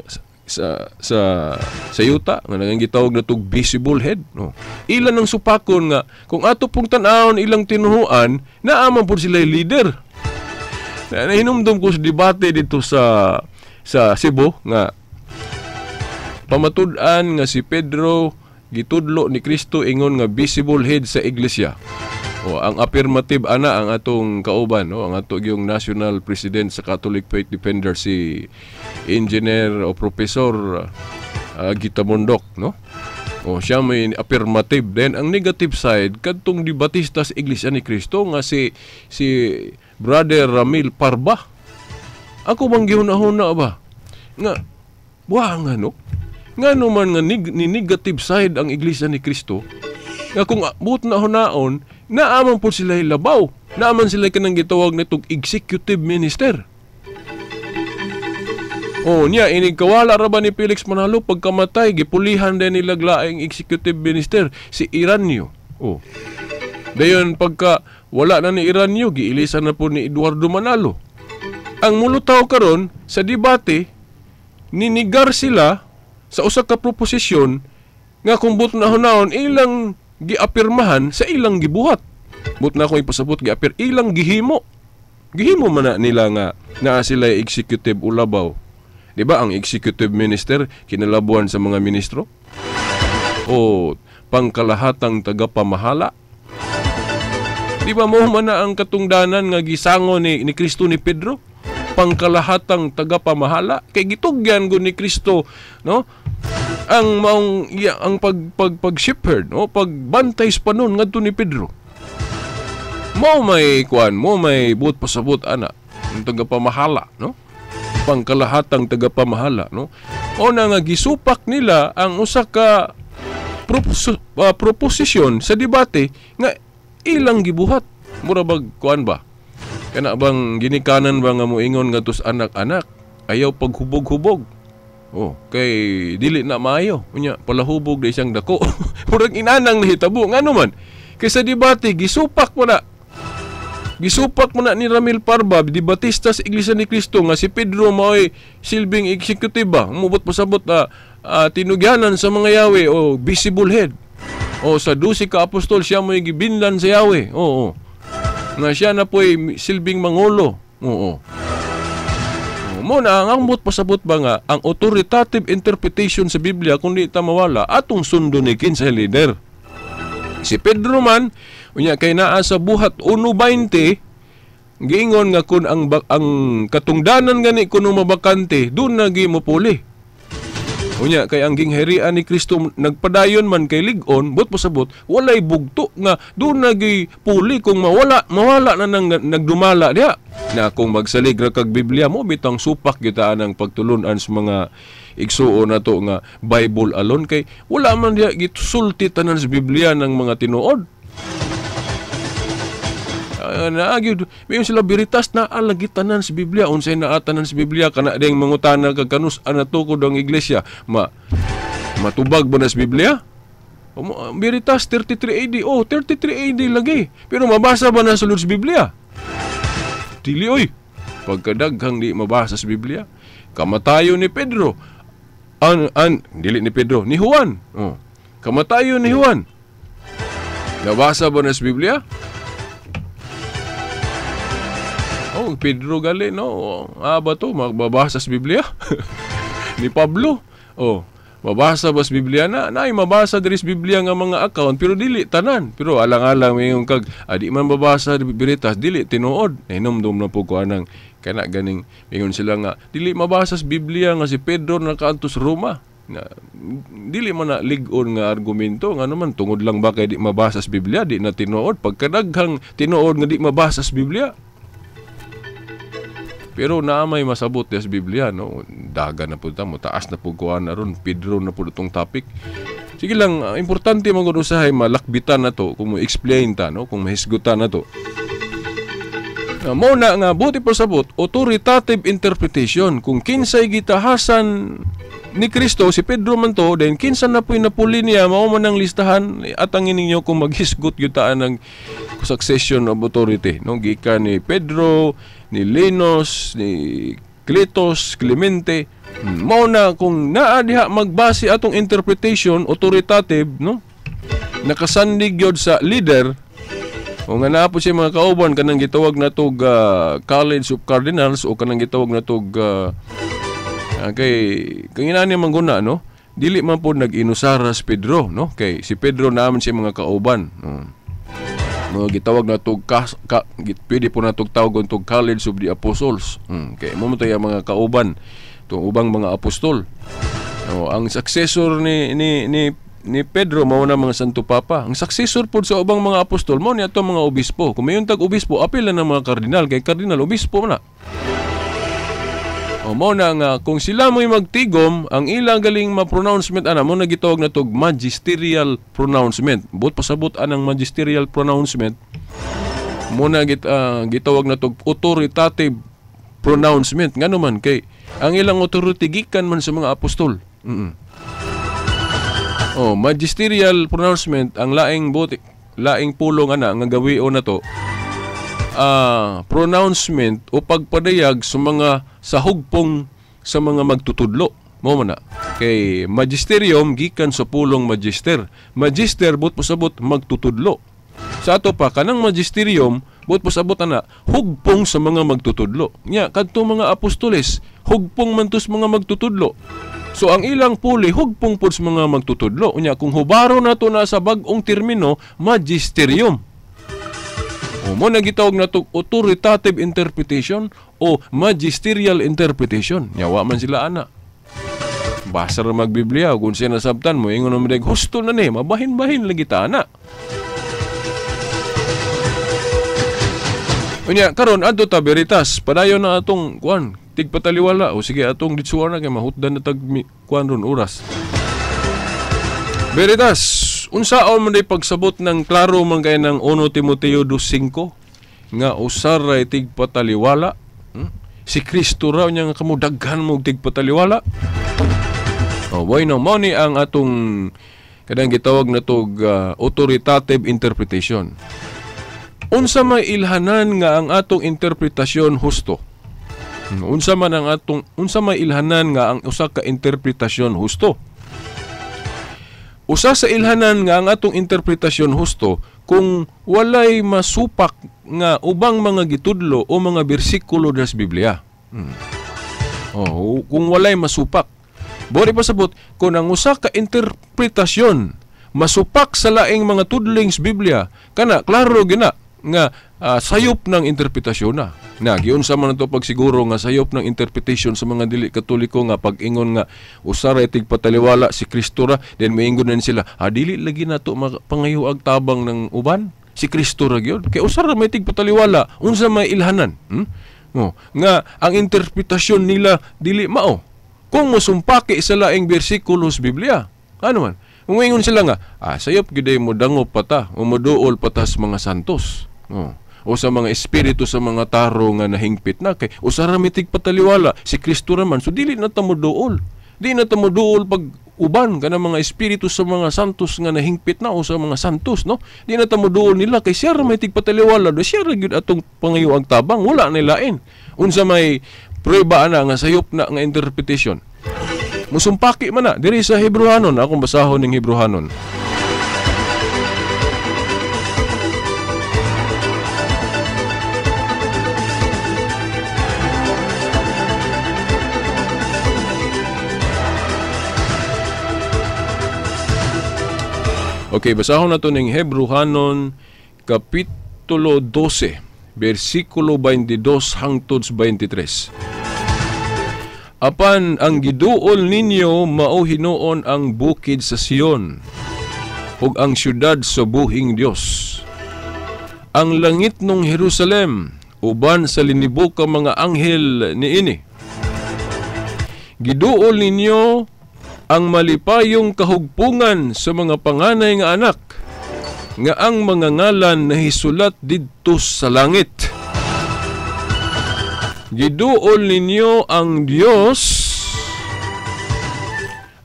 sa yuta nga nang gitawag na tog visible head, no? Ilan ang supakon nga kung ato pong tan-awon ilang tinuhuan, naa man pud sila leader. Na nahinumdum ko sa debate dito sa Cebu nga pamatud-an nga si Pedro gitudlo ni Kristo ingon nga visible head sa iglesia. O ang affirmative ana ang atong kauban, no, ang ato yung national president sa Catholic Faith Defender, si engineer o professor Gita Mondok, no? O siya may affirmative. Then ang negative side kadtong debatista sa Iglesia ni Kristo nga si Brother Ramil Parba. Ako bang gihuna-huna ba? Nga wa nga no? Ngano man nga ni negative side ang Iglesia ni Kristo nga kung buot na hunaon, naaman po sila labaw. Naaman sila kanang gitawag nitong executive minister. Oh, niya inig kawala ra ba ni Felix Manalo pagkamatay, gipulihan din nila laing executive minister si Iranio. Oh. Dayon pagka wala na ni Iranio, giilisan na po ni Eduardo Manalo. Ang mulutaw karon sa debate, ninigar sila sa usa ka proposisyon nga kung but na hunaon ilang giapirmahan sa ilang gibuhat. But na akong ipasabot giapir ilang gihimo. Gihimo man na nila nga naa sila executive ulabaw. Di ba ang executive minister kinalabuan sa mga ministro? O pangkalahatang tagapamahala? Di ba mo man na ang katungdanan nga gisango ni Kristo ni Pedro? Pangkalahatang tagapamahala kay gitugyan gud ni Kristo, no, ang maong iya, ang pag pag pag shepherd, no, pagbantay sa panon ngadto ni Pedro. Mo may kuan, mo may buot pasabot ana ang tagapamahala, no, pangkalahatang tagapamahala, no. O na nga gisupak nila ang usa ka proposisyon sa debate nga ilang gibuhat. Mura bag kuan ba? Kana bang ginikanan ba nga moingon nga tos anak-anak ayaw paghubog-hubog. Oh, kay dili na maayo. Unya palahubog di siyang dako. Murag inanang nahitabo ngano man? Kay sa debate gisupak mo na. Gisupak mo na ni Ramil Parba, debatista sa Iglesia ni Cristo nga si Pedro maoy silbing executive ba. Mubot pasabot tinugyanan sa mga yawe o visible head. O sa 12 ka apostol siya mo'y gibinlan sa Yahweh. Oo. Nga siya na po'y silbing mangulo. Oo. Mo na ang ambot pasabot ba nga ang authoritative interpretation sa Biblia kung di ta mawala atong sundon ni kinsa leader. Si Pedro man unya kay naa sa Buhat 1:20 giingon nga kun ang katungdanan gani kuno mabakante doon na gi mopuli. Unya kay ang gingharian ni Kristo nagpadayon man kay lig-on, but pasabot walay bugto nga doon na gi puli kung mawala na nang nagdumala diha. Na kung magsalig ra kag Biblia mo bitang supak kita anang pagtulun-an sa mga igsuon nato nga Bible alone kay wala man diha gisulti tanan sa Biblia ng mga tinuod. Naagyo mayon sila Veritas na alagi tanan sa Biblia, unsay naa tanan sa Biblia kana ding mangutana kag kanus anatukod ang iglesia matubag ba na sa Biblia? Veritas 33 AD, oh 33 AD lagi, pero mabasa ba na sulod sa Biblia? Dili oy, pagkadaghang di mabasa sa Biblia. Kamatayon ni Pedro, an dili ni Pedro, ni Juan. Oh, kamatayon ni Juan, nabasa ba na sa Biblia? Oh, Pedro gali, no? Ah, ba to? Magbabasa sa Biblia? Ni Pablo? Oh, mabasa ba sa Biblia na? Nay, mabasa diri sa Biblia nga mga account, pero dili tanan. Pero alang-alang may kag, di man mabasa Veritas, dili tinuod. Nahinomdom na po ko anang kana ganing mingon sila nga dili mabasa sa Biblia nga si Pedro nakaantos Roma. Na, dili man na lig-on nga argumento nga naman tungod lang ba kay di mabasa sa Biblia di na tinuod, pagkadaghang tinuod nga di mabasa sa Biblia. Pero naa may masabot sa Biblia, no? Daga na po ta, mutaas na po kuha na ron, Pedro na po itong topic. Sige lang, importante man gud usahay malakbitan na to, kung mo-explain ta, no? Kung mahisgutan na to. Mo na nga buti pasabot, authoritative interpretation. Kung kinsay gitahasan ni Kristo, si Pedro man to, then kinsa na po'y napuli niya, mao man ang listahan, atangin ninyo kung maghisgot yutaan ng succession of authority, no? Gikan ni Pedro, ni Linos, ni Cletos, Clemente. Mao na kung naa diha magbase atong interpretation authoritative, no? Nakasandig gyud sa leader. O nga naa po siya mga kauban kanang gitawag natog College of Cardinals o kanang gitawag natog kay kanginani man guna, no? Dili man po nag-inusara si Pedro, no? Kay si Pedro naaman siya mga kauban, no? Mga gitawag na tog pwede po natog tawgon tog College of the Apostles. Kay mo man ang mga kauban tong ubang mga apostol. No, ang successor ni Pedro mao na mga Santo Papa. Ang successor pod sa ubang mga apostol mao ni ato mga obispo. Kung mayon tag obispo, apil na ng mga kardinal kay kardinal obispo na. O mao na nga kung sila mo'y magtigom, ang ilang galing ma-pronouncement ana mo na gitawag na tog magisterial pronouncement. But pasabot anang magisterial pronouncement mo na gitawag na tog authoritative pronouncement. Ngano man kay ang ilang authority gikan man sa mga apostol. Oh, magisterial pronouncement ang laing buti, laing pulong ana nga gawion na to. Pronouncement o pagpadayag sa mga sa hugpong sa mga magtutudlo. Mao man na. Kay magisterium gikan sa pulong magister. Magister but pasabot magtutudlo. Sa ato pa kanang magisterium but pasabot ana hugpong sa mga magtutudlo. Nya kadto mga apostoles hugpong man tos mga magtutudlo. So ang ilang puli hugpong pud sa mga magtutudlo. Unya kung hubaro nato na sa bag-ong termino magisterium. O mo na gitawag na to authoritative interpretation o magisterial interpretation. Nya wa man sila ana. Basa ra magbiblia kung siya nasabtan mo ingon man dag husto na ni mabahin-bahin lagi ta ana. Unya karon adto ta Veritas padayon na atong kuan tigpataliwala o sige atong ditsuan na kay mahutdan na tag kuan ron oras. Veritas, unsaon man day pagsabot ng klaro man kay ng 1 Timoteo 2:5 nga usaray tigpataliwala? Si Kristo raw niya nga kamo daghan mo tigpataliwala. Oh, bueno, mao ni ang atong kanang gitawag na tog authoritative interpretation. Unsa may ilhanan nga ang atong interpretasyon husto? Unsa man ang atong unsa may ilhanan nga ang usa ka interpretasyon husto? Usa sa ilhanan nga ang atong interpretasyon husto kung walay masupak nga ubang mga gitudlo o mga bersikulo das Biblia. Oh, kung walay masupak. Bori pasabot kung ang usa ka interpretasyon masupak sa laing mga tudling sa Biblia, kana klaro gina nga sayop ng interpretasyon na. Na giunsa man nato pagsiguro nga sayop ng interpretation sa mga dili Katoliko nga pag-ingon nga usa ra tigpataliwala si Kristo ra, then moingon na sila, dili lagi nato pangayo ag tabang ng uban, si Kristo ra gyud. Kay usa ra may tigpataliwala, unsa may ilhanan? Oh, nga ang interpretasyon nila dili mao. Kung mosumpaki sa laing bersikulo sa Biblia, ano man? Moingon sila nga, sayop gyud mo dangop pata o moduol pata sa mga santos. Oh, o sa mga espiritu sa mga taro nga nahingpit na kay usa ra may tigpataliwala si Kristo ra man, so dili na ta moduol. Di na ta moduol pag uban kanang mga espiritu sa mga santos nga nahingpit na o sa mga santos, no? Di na ta moduol nila kay siya ra may tigpataliwala, do siya ra gyud atong pangayo ang tabang, wala nilain. Unsa may prueba ana nga sayop na nga interpretation. Musumpaki man na diri sa Hebreohanon, akong basahon ning Hebreohanon. Okay, basahon nato ning Hebreohanon kapitulo 12, bersikulo 22 hangtod 23. Apan ang giduol ninyo mao hinuon ang bukid sa Sion ug ang syudad sa buhing Dios. Ang langit nung Jerusalem uban sa linibok ang mga anghel niini. Giduol ninyo ang malipayong kahugpungan sa mga panganay nga anak nga ang mga ngalan nahisulat didto sa langit. Giduol ninyo ang Dios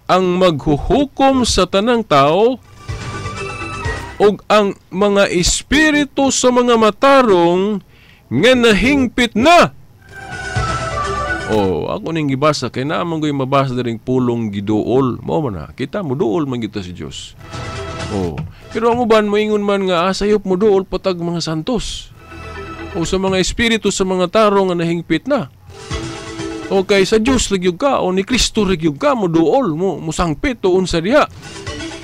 ang maghuhukom sa tanang tao ug ang mga espiritu sa mga matarong nga nahingpit na. Oh, ako ning gibasa kay naa man goy mabasa diring pulong giduol. Mao man na, kita moduol man kita si Dios. Oh, pero ang uban moingon man nga sayop moduol patag mga santos o sa mga espiritu sa mga tarong nga nahingpit na. O kay sa Dios lagi ka o ni Kristo lagi ka moduol mo musangpit o unsa diha.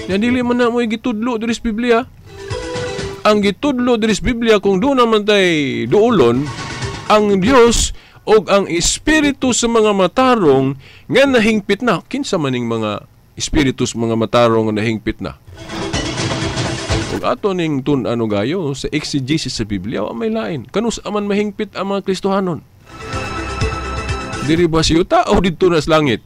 Nya dili man na mo gitudlo diri sa Biblia. Ang gitudlo diri sa Biblia kung doon naman tay duolon ang Dios og ang espiritu sa mga matarong nga nahingpit na. Kinsa maning mga espiritu sa mga matarong nga nahingpit na? Ug ato ning tun-ano gayo sa exegesis sa Biblia, wa may lain. Kanus aman mahingpit ang mga Kristohanon? Diri ba siyuta o didto na sa langit?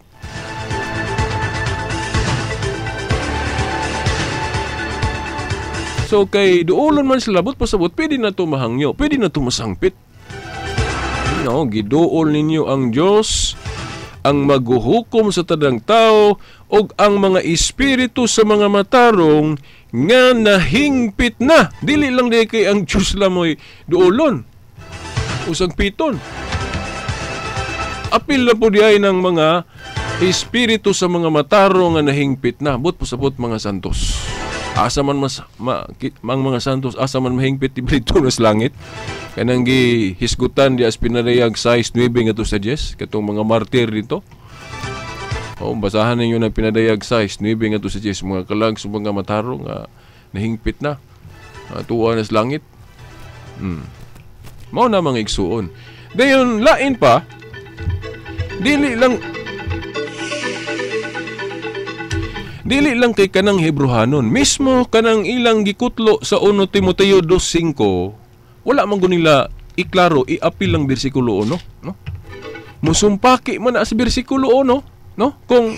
So kay duolon man sila, but pasabot, pwede na to mahangyo, pwede na to masangpit. No, giduol ninyo ang Dios ang maghuhukom sa tanang tao ug ang mga espiritu sa mga matarong nga nahingpit na. Dili lang di kay ang Dios lamoy duolon usang piton. Apil na po diay ng mga espiritu sa mga matarong nga nahingpit na. But pasabot mga santos. Asa man mas ang mga santos asa man mahingpit dito na sa langit. Kanang gihisgutan di as pinadayag 6:9 ngadto sa 10 katong mga martir dito. O basahan ninyo ng pinadayag 6:9 ngadto sa 10, mga kalag sa mga matarong nga nahingpit na tuwa na sa langit. Mao na mga igsuon. Dayon lain pa, dili lang kay kanang Hebreohanon, mismo kanang ilang gikutlo sa 1 Timoteo 2:5, wala man gud nila iklaro, iapil ang bersikulo 1, no? Musumpaki man na sa bersikulo 1, no? Kung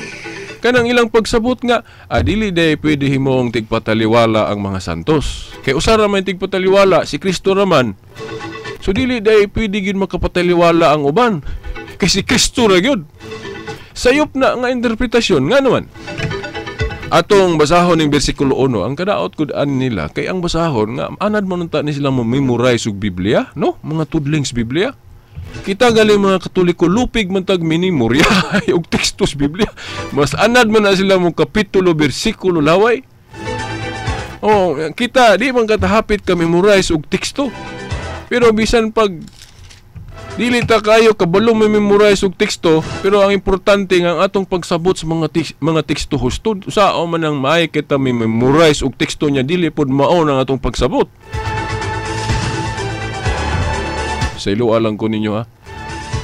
kanang ilang pagsabot nga, dili day pwede himong tigpataliwala ang mga santos. Kay usa ra man tigpataliwala, si Kristo ra man. So dili day pwede gyud makapataliwala ang uban. Kay si Kristo ra gyud. Sayop na nga interpretasyon nga naman. Atong basahon ng bersikulo 1, ang kadaot gud ani nila kay ang basahon nga anad man unta ni sila mo memorize og Biblia, no? Mga tudlings Biblia. Kita gali mga Katoliko lupig man tag minimorya og teksto sa Biblia. Mas anad man na sila mong kapitulo, bersikulo laway. Oh, kita di man katahapit ka memorize og teksto. Pero bisan pag dili ta kayo kabalo memorize og teksto, pero ang importante nga ang atong pagsabot sa mga teksto husto. Sao man ang maay kita memorize og teksto niya, dili pod mao ang atong pagsabot. Sa ilo alang ko ninyo ha.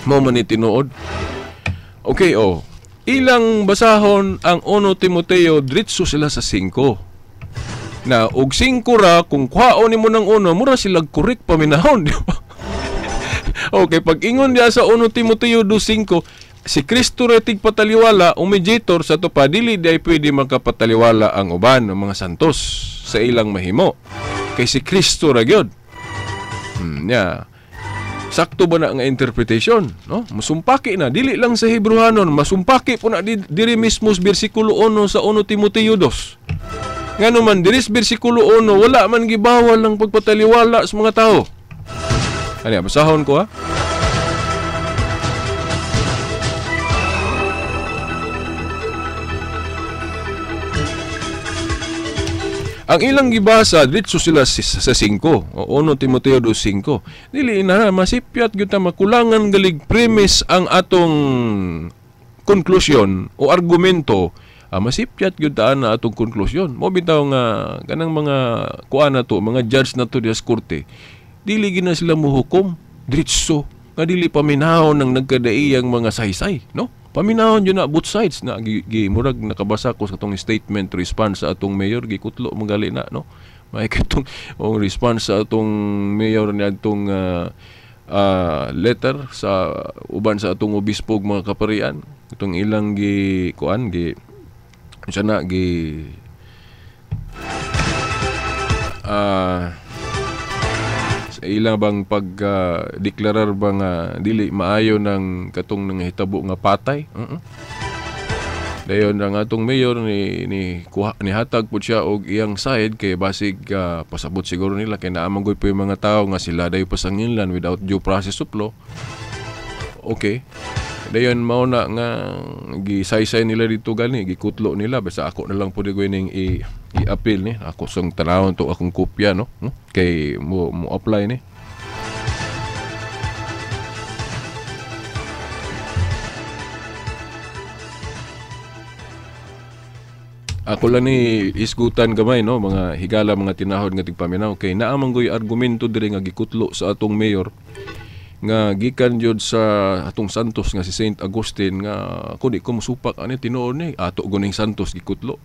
Mao man ni tinuod. Okay, oh. Ilang basahon ang 1 Timoteo, diretso sila sa 5. Na og 5 ra kung kuhaon nimo ng 1, mura sila correct paminahon, di ba? Okay, pag ingon niya sa 1 Timoteo 2:5, si Kristo ra tigpataliwala o mediator sa to pa dili di ay pwede makapataliwala ang uban ng mga santos sa ilang mahimo. Kay si Kristo ra gyud. Yeah. Sakto ba na ang interpretation, no? Masumpaki na dili lang sa Hebrehanon, masumpaki po na diri mismo sa bersikulo 1 sa 1 Timoteo 2. Ngano man diri sa bersikulo 1 wala man gibawal ang pagpataliwala sa mga tao. Ano, basahon ko ha. Ang ilang gibasa diretso sila sa 5. O 1 Timoteo 2:5. Dili na masipyat gyud ta makulangan galig premise ang atong konklusyon o argumento. Masipyat gyud ta na atong konklusyon. Mo bitaw nga kanang mga kuan na to, mga judge na to diha sa korte. Dili gina sila muhukom diretso nga dili paminahon ng nagkadaiyang mga saysay, no? Paminahon yun na both sides na gi murag nakabasa ko sa atong statement response sa atong mayor, gikutlo magali na, no? May katong ang response sa atong mayor ni atong letter sa uban sa atong obispo ug mga kaparian, itong ilang gi kuan gi unsa na gi sa ilang bang pag deklarar ba nga dili maayo ng katong nanghitabo nga patay. Dayon ang atong mayor ni kuha ni hatag pud siya og iyang side kay basig pasabot siguro nila kay naa man gud po yung mga tawo nga sila dayo pasanginlan without due process of law. Okay. Dayon mao na nga gisaysay nila dito gani, gikutlo nila basta ako na lang pud ning i-appeal ni ako sang tanawon to akong kopya, no? Kay mo apply ni. Ako lang ni isgutan gamay, no, mga higala mga tinahod nga tigpaminaw kay naa man goy argumento diri nga gikutlo sa atong mayor nga gikan jud sa atong santos nga si Saint Augustine nga ako di ko musupak ani tinuod ni ato guning santos gikutlo.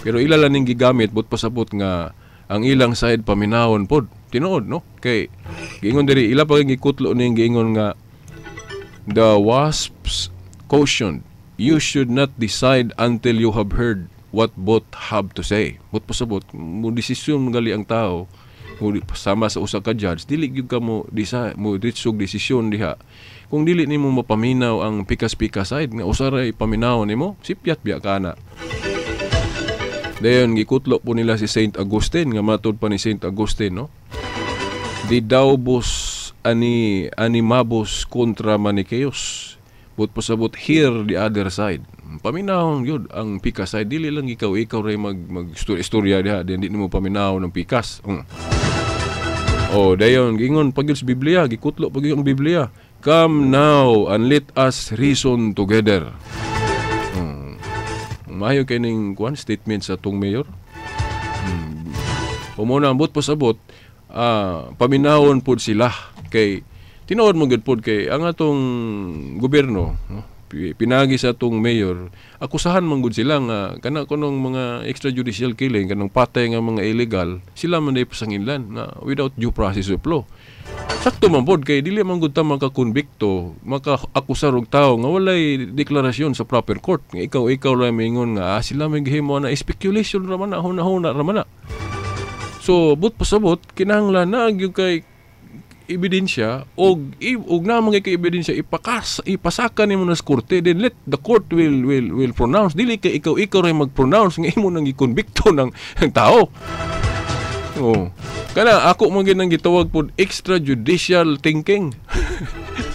Pero ila lang ning gigamit but pasabot nga ang ilang side paminahon pod tinuod, no? Kay giingon diri ila pa gikutlo ning giingon nga the wasps cautioned you should not decide until you have heard what both have to say. But pasabot mo desisyon gali ang tao sama sa usa ka judge, dili gyud ka mo disa mo ditsog desisyon diha. Kung dili nimo mapaminaw ang pikas-pikas side nga usa ra ipaminaw nimo, sipyat biya kana. Dayon gikutlo po nila si Saint Augustine nga matud pa ni Saint Augustine, no? Di daubos ani animabos kontra Manichaeos. But pasabot hear the other side. Paminawon gyud ang pikas side, dili lang ikaw ray mag istorya diha, di nimo paminaw ng pikas. Oh, dayon gingon pag sa Biblia, gikutlo pag ang Biblia. Come now and let us reason together. Maayo kay ning kuan statement sa atong mayor. Umuna ambot pasabot, paminawon pud sila kay tinuod mo gyud pud kay ang atong gobyerno, no? Pinagi sa atong mayor, akusahan man gud sila nga kana kunong mga extrajudicial killing, kanang patay nga mga illegal, sila man day pasanginlan nga without due process of law. Sakto man pod kay dili man gud ta makakonbikto, makaakusar og tawo nga walay deklarasyon sa proper court. Nga ikaw ra maingon nga sila may gihimo na speculation ra man na, huna-huna ra man na. So but pasabot kinahanglan na gyud kay ebidensya og na mga kay ebidensya ipasaka nimo na sa korte, then let the court will pronounce. Dili kay ikaw ray mag-pronounce nga imo nang gikonbikto ng tao. Oh. Kana ako man gyud nang gitawag pod extrajudicial thinking.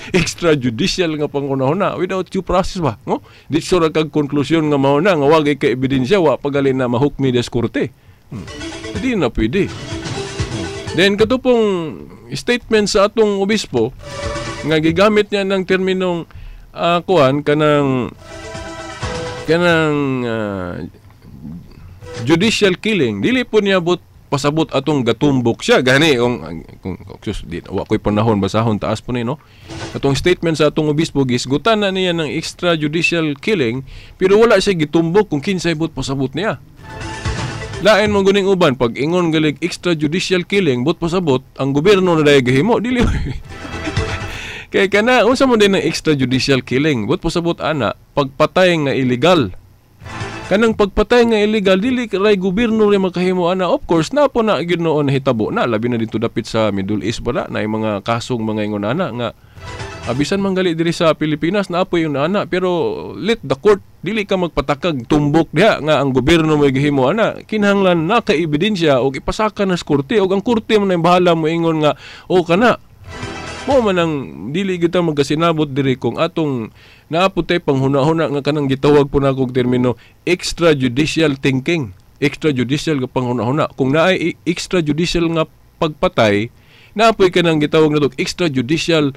Extrajudicial nga panghuna-huna without due process ba, no? Di sure kag konklusyon nga mao na nga wa kay ka ebidensya, wa pagali na mahukmi des korte. Di na pwede. Then kato pong statement sa atong obispo nga gigamit niya ng terminong kuan kanang kanang judicial killing, dili po niya but pasabot atong gatumbok siya gani kung sus, di wa ko'y panahon basahon, taas po ni, no? Atong statement sa atong obispo, gisgutan na niya ng extrajudicial killing, pero wala siya gitumbok kung kinsay but pasabot niya. Lain man guning uban pag ingon galig extrajudicial killing, but pasabot ang gobyerno na dahil gahimo, dili. Kay kana unsa mo din ang extrajudicial killing? But pasabot ana pagpatay nga illegal. Kanang pagpatay nga illegal, dili ray gobyerno ray makahimo ana. Of course na po na gyud noon hitabo na, labi na dito dapit sa Middle East ba na yung mga kasong mga ingon ana nga abisan man gali diri sa Pilipinas na apoy yung ana, pero let the court, dili ka magpatakag tumbok diha nga ang gobyerno mo gihimo ana. Kinahanglan na ka ebidensya og ipasaka na sa korte, og ang korte man ang bahala mo ingon nga o kana mo man ang dili kita magkasinabot diri kung atong naapot tay panghuna-huna nga kanang gitawag po nako og termino extrajudicial thinking, extrajudicial nga panghuna-huna. Kung naay extrajudicial nga pagpatay, naapoy kanang gitawag nato extrajudicial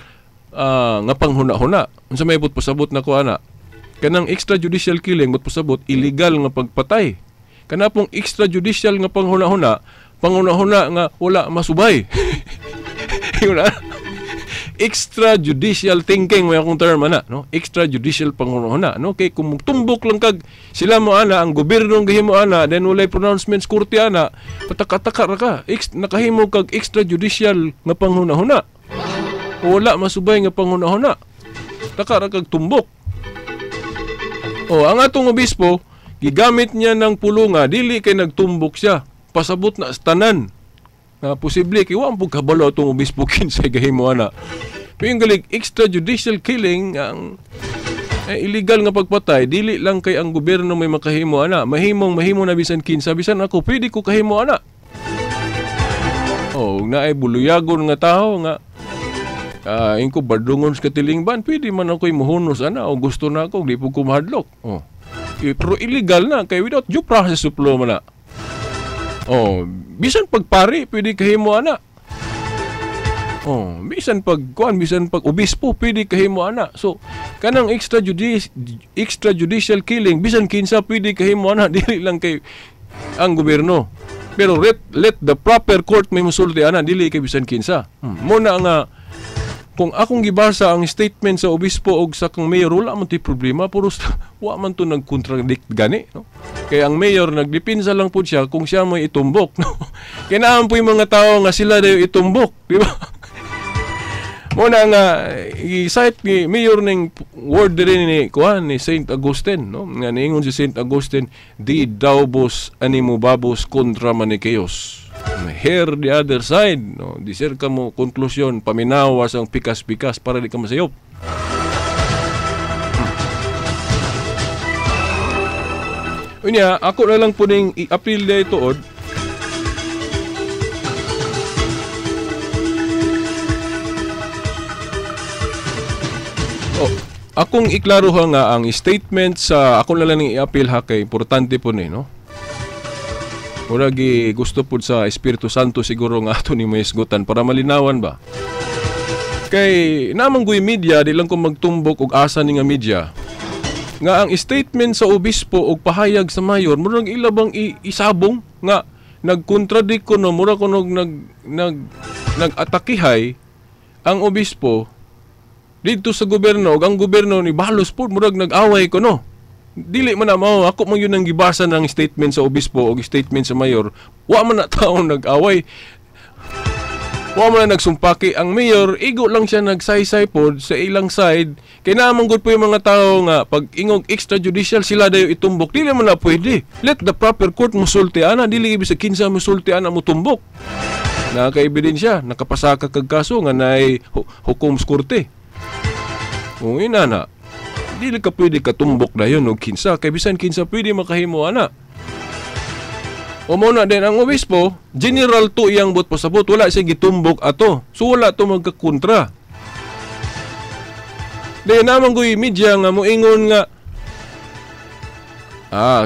nga panghuna-huna. Unsa may but pasabot nako ana? Kanang extrajudicial killing, but pasabot illegal nga pagpatay. Kana pong extrajudicial nga panghuna-huna, panghuna-huna nga wala masubay. Yun na. Extrajudicial thinking may akong term ana, no? Extrajudicial panghuna-huna, no? Kay kung tumbok lang kag sila mo ana, ang gobyerno gihimo ana, then walay pronouncements korte ana, pataka-taka ra ka. Nakahimo kag extrajudicial nga panghuna-huna. Wala masubay nga panghuna-huna. Taka ra kag tumbok. O ang atong obispo, gigamit niya ng pulunga, dili kay nagtumbok siya. Pasabot na sa tanan. Na posible kay wa man pud kabalo atong obispo kinsay gahimo ana. Pero yung galig extrajudicial killing, ang illegal nga pagpatay, dili lang kay ang gobyerno may makahimo ana. Mahimong mahimo na bisan kinsa, bisan ako pwede ko kahimo ana. O naay buluyagon nga tawo nga ingko badungon sa katilingban, pwede man ako'y muhunos ana o gusto na ako, di po ko mahadlok. Oh. Pero illegal na kay without due process of law man na. Oh, bisan pagpari pwede kahimo ana. Oh, bisan pag kuan, bisan pag obispo pwede kahimo ana. So kanang extrajudicial killing, bisan kinsa pwede kahimo ana, dili lang kay ang gobyerno. Pero let the proper court may musulti ana, dili kay bisan kinsa. Muna nga kung akong gibasa ang statement sa obispo og sa kang mayor, wala man to'y problema, puro wa man to nagkontradict gani, no? Kaya ang mayor nagdepensa lang po siya kung siya may itumbok, no? Kaya naan po yung mga tao nga sila dayo itumbok, di ba? Muna nga i-cite ni mayor ning word diri ni kuan ni Saint Augustine, no? Nga niingon si Saint Augustine, di daubos animo babos kontra Manicheos. Hear the other side, no? Di sir ka mo konklusyon, paminawas ang pikas-pikas para di ka masayop. Unya, ako na lang po ning i-appeal na ituod. Oh, akong iklaro ha nga ang statement sa ako na lang ning i-appeal ha kay importante po ni, no? Murag gusto pud sa Espiritu Santo siguro nga ato ni mahisgutan para malinawan ba. Kay namang guy media, di lang ko magtumbok og asa ni nga media nga ang statement sa obispo og pahayag sa mayor murag ila bang isabong nga nagkontradict kuno, murag kuno nag-atakihay ang obispo didto sa gobyerno og ang gobyerno ni balos pud murag nag-away kuno. Dili man na mao, ako man yun ang gibasa ng statement sa obispo o statement sa mayor. Wa man na taong nag-away. Wa man na nagsumpaki ang mayor, igo lang siya nagsaysay pod sa ilang side. Kay naamang gud po yung mga tao nga pag ingog extrajudicial sila dayo itumbok, dili man na pwede. Let the proper court musulti ana, dili ibig sa kinsa musulti ana mutumbok. Naka-ebidensya, nakapasaka kag kaso nga naay hukom sa korte. Kung ina na, dili ka pwede katumbok dayon og kinsa kay bisan kinsa pwede makahimo ana. O mo na din ang obispo, general to iyang but pasabot, wala siya gitumbok ato. So wala to magkakontra. Di naman ko'y media nga moingon nga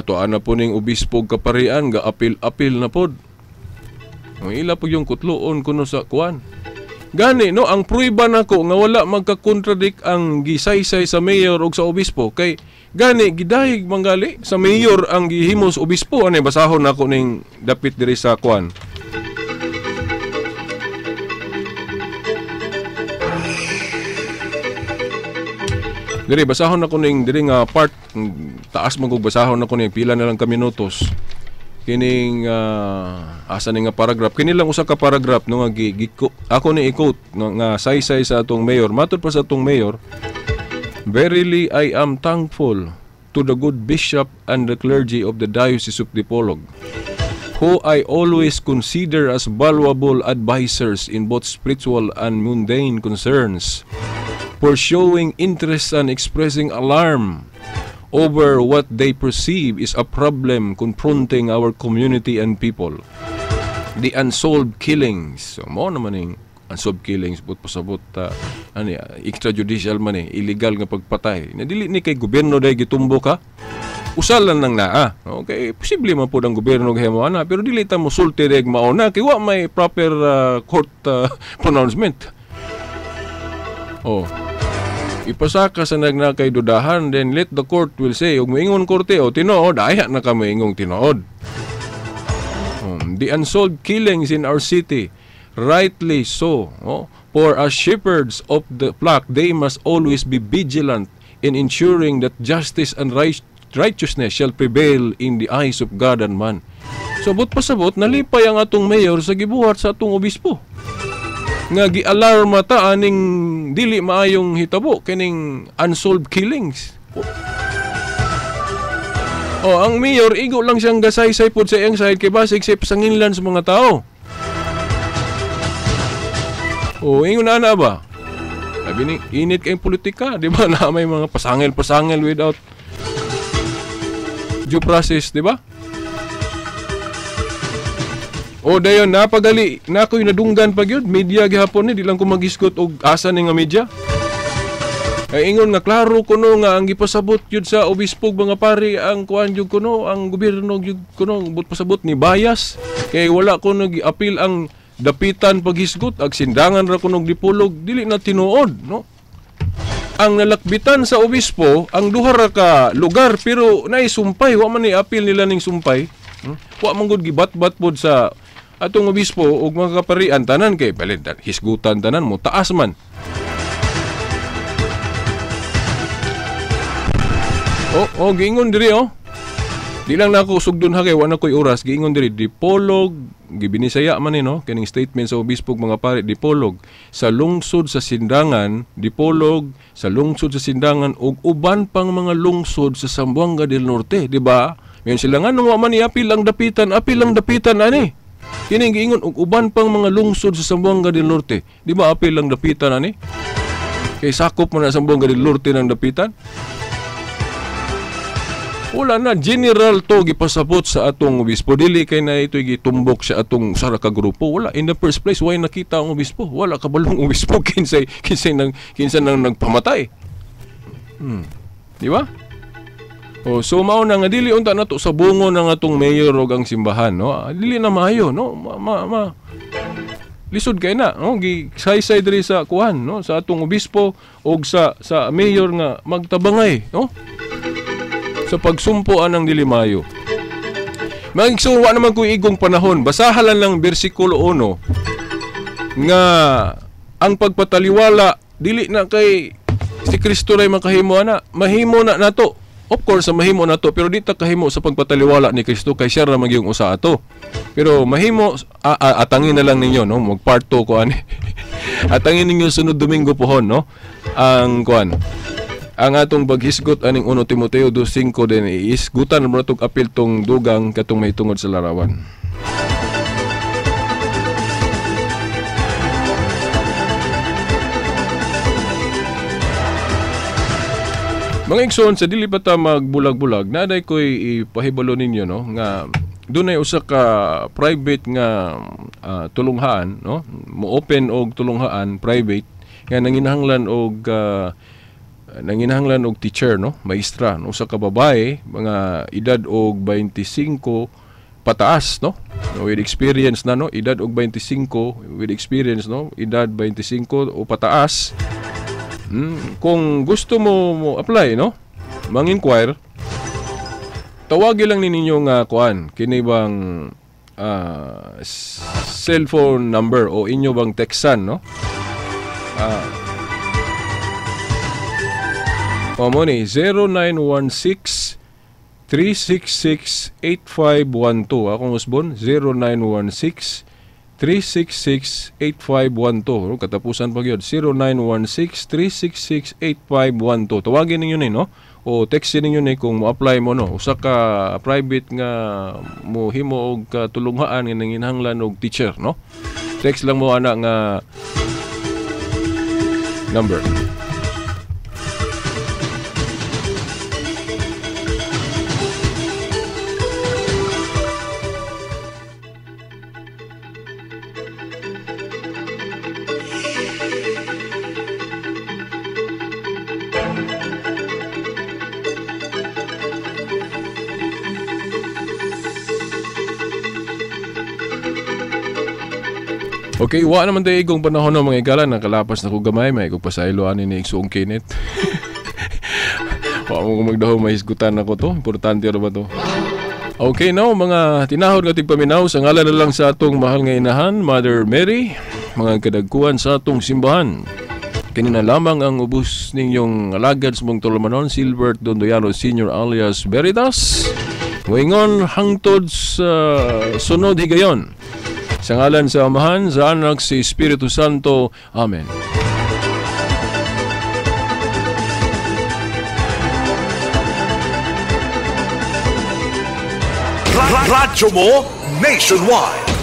tuan na po ning obispo kaparian ga apil-apil na pod. Ang ila po yung kutloon kuno sa kuan. Gani no, ang pruiba nako nga wala magka-contradict ang gisaysay sa mayor og sa obispo kay gani gidayeg manggali sa mayor ang gihimo sa obispo. Ani basahon nako ning dapit diri sa kuan. Diri basahon nako ning diri nga part, taas man kog basahon nako ning pila na lang ka minutos. Kining asa ni nga paragraph, kini lang usa ka paragraph no nga ako ni i-quote no, nga saysay sa atong mayor. Matud pa sa atong mayor, "Verily I am thankful to the good bishop and the clergy of the Diocese of Dipolog, who I always consider as valuable advisors in both spiritual and mundane concerns, for showing interest and expressing alarm over what they perceive is a problem confronting our community and people. The unsolved killings." So, mo naman yung unsolved killings, but pasabot, extrajudicial man illegal nga pagpatay. Na dili ni kay gobyerno dahil gitumbo ka, usalan lang naa. Okay, posible man po ng gobyerno gahimo ana, pero dili ta mo sulti reg mauna kay wa may proper court pronouncement. Oh. Ipasaka sa nagnakay dudahan, then let the court will say, ug moingon korte o tinuod, ayha na ka moingong tinuod. The unsolved killings in our city, rightly so, oh, for as shepherds of the flock, they must always be vigilant in ensuring that justice and righteousness shall prevail in the eyes of God and man. So, but pasabot, nalipay ang atong mayor sa gibuhat sa atong obispo. Nga gi-alarma ta aning dili maayong hitabo kining unsolved killings. Oh, ang mayor igo lang siyang gasaysay pod sa iyang side kay basig sa pasanginlan sa mga tao. Oh, ingon ana ba? Sabi ni init kay politika, di ba? Na may mga pasangil-pasangil without due process, di ba? O dayon napagali na ako'y nadunggan pag yun media gihapon ni di lang ko magisgot og asa ni nga media. Ay ingon nga klaro kuno nga ang gipasabot yun sa obispo mga pari ang kuan jud kuno ang gobyerno jud kuno but pasabot ni bias kay wala kuno giapil ang dapitan paghisgot ag sindangan ra kuno Dipolog dili na tinuod no. Ang nalakbitan sa obispo ang duha ra ka lugar pero naisumpay wa man ni apil nila ning sumpay. Wa man gud gibatbat pod sa atong obispo ug mga kaparian tanan kay balid hisgutan tanan mo taas man. Oh, giingon diri oh. Di lang nako sugdon ha kay wa na koy oras, giingon diri Dipolog, gibinisaya man ni no kining statement sa obispo ug mga pari Dipolog sa lungsod sa Sindangan, Dipolog sa lungsod sa Sindangan ug uban pang mga lungsod sa Zamboanga del Norte, di ba? Mayon sila nga nung wa man iapil ang dapitan, apil ang dapitan ani. Kining giingon og uban pang mga lungsod sa Zamboanga del Norte. Di ba apil ang dapitan ani? Kay sakop man na Zamboanga del Norte ng dapitan. Wala na general to gipasabot sa atong obispo. Dili kay na ito'y gitumbok sa atong usa ka grupo. Wala in the first place why nakita ang obispo? Wala kabalong obispo kinsay kinsa nang nagpamatay. Di ba? Oh, so mao na nga dili unta nato sa bungo ng atong mayor og ang simbahan, no? Dili na maayo, no? Ma lisod kay na, no? Gisaysay diri sa kuan, no? Sa atong obispo og sa mayor nga magtabangay, no? Sa pagsumpo anang dili maayo. Magsuwa naman ko igong panahon, basahan lang bersikulo 1 nga ang pagpataliwala dili na kay si Kristo ray makahimo ana, mahimo na nato. Of course, mahimo na to, pero di ta kahimo sa pagpataliwala ni Kristo kay siya ra magyung usa ato. Pero mahimo, atangin na lang ninyo, no? Mag part 2 ko ani. Atangin ninyo sunod Domingo pohon, no? Ang kuan. Ang atong paghisgot aning 1 Timoteo 2:5 din iisgutan mo tong apil tong dugang katong mahitungod sa larawan. Mga igsoon, sa dili pa ta magbulag-bulag, naday ko'y ipahibalo ninyo, no, nga dunay usa ka private nga tulunghaan, no, mo open og tulunghaan private nga nanginahanglan og Nanginahanglan og teacher, no, maestra, no, usa ka babae, mga edad og 25 pataas, no, with experience na, no, edad og 25 with experience, no, edad 25 o pataas. Kung gusto mo mo apply, no, mang-inquire, tawagi lang ni ninyo nga kuan kini bang cellphone number o inyo bang textan, no. Mo ni 0916 366 8512. Akong usbon, 0916 366 8512. Katapusan pa gyud, 0916 366 8512. Tawagin ninyo ni, no, o textin ninyo ni kung mo-apply mo, no. Usa ka private nga mohimo og katulunghaan nga nanginahanglan og teacher, no. Text lang mo ana nga number. Okay, wa naman tayo igong panahon ng mga igala, nakalapas na ko gamay, may igong pasaylo ani ni Igsoong Kenneth. Wa mo magdaho, mahisgutan ako to. Importante ra ba to? Okay, now, mga tinahod nga tigpaminaw, sa ngalan na lang sa atong mahal nga inahan, Mother Mary, mga kadagkuan sa atong simbahan. Kini na lamang ang ubos ninyong alagad sa mong tulumanon, Silbert Dondoyano Sr. alias Veritas. Moingon hangtod sa sunod higayon. Sa ngalan sa Amahan, sa Anak, sa Espiritu Santo. Amen. Radyo mo nationwide.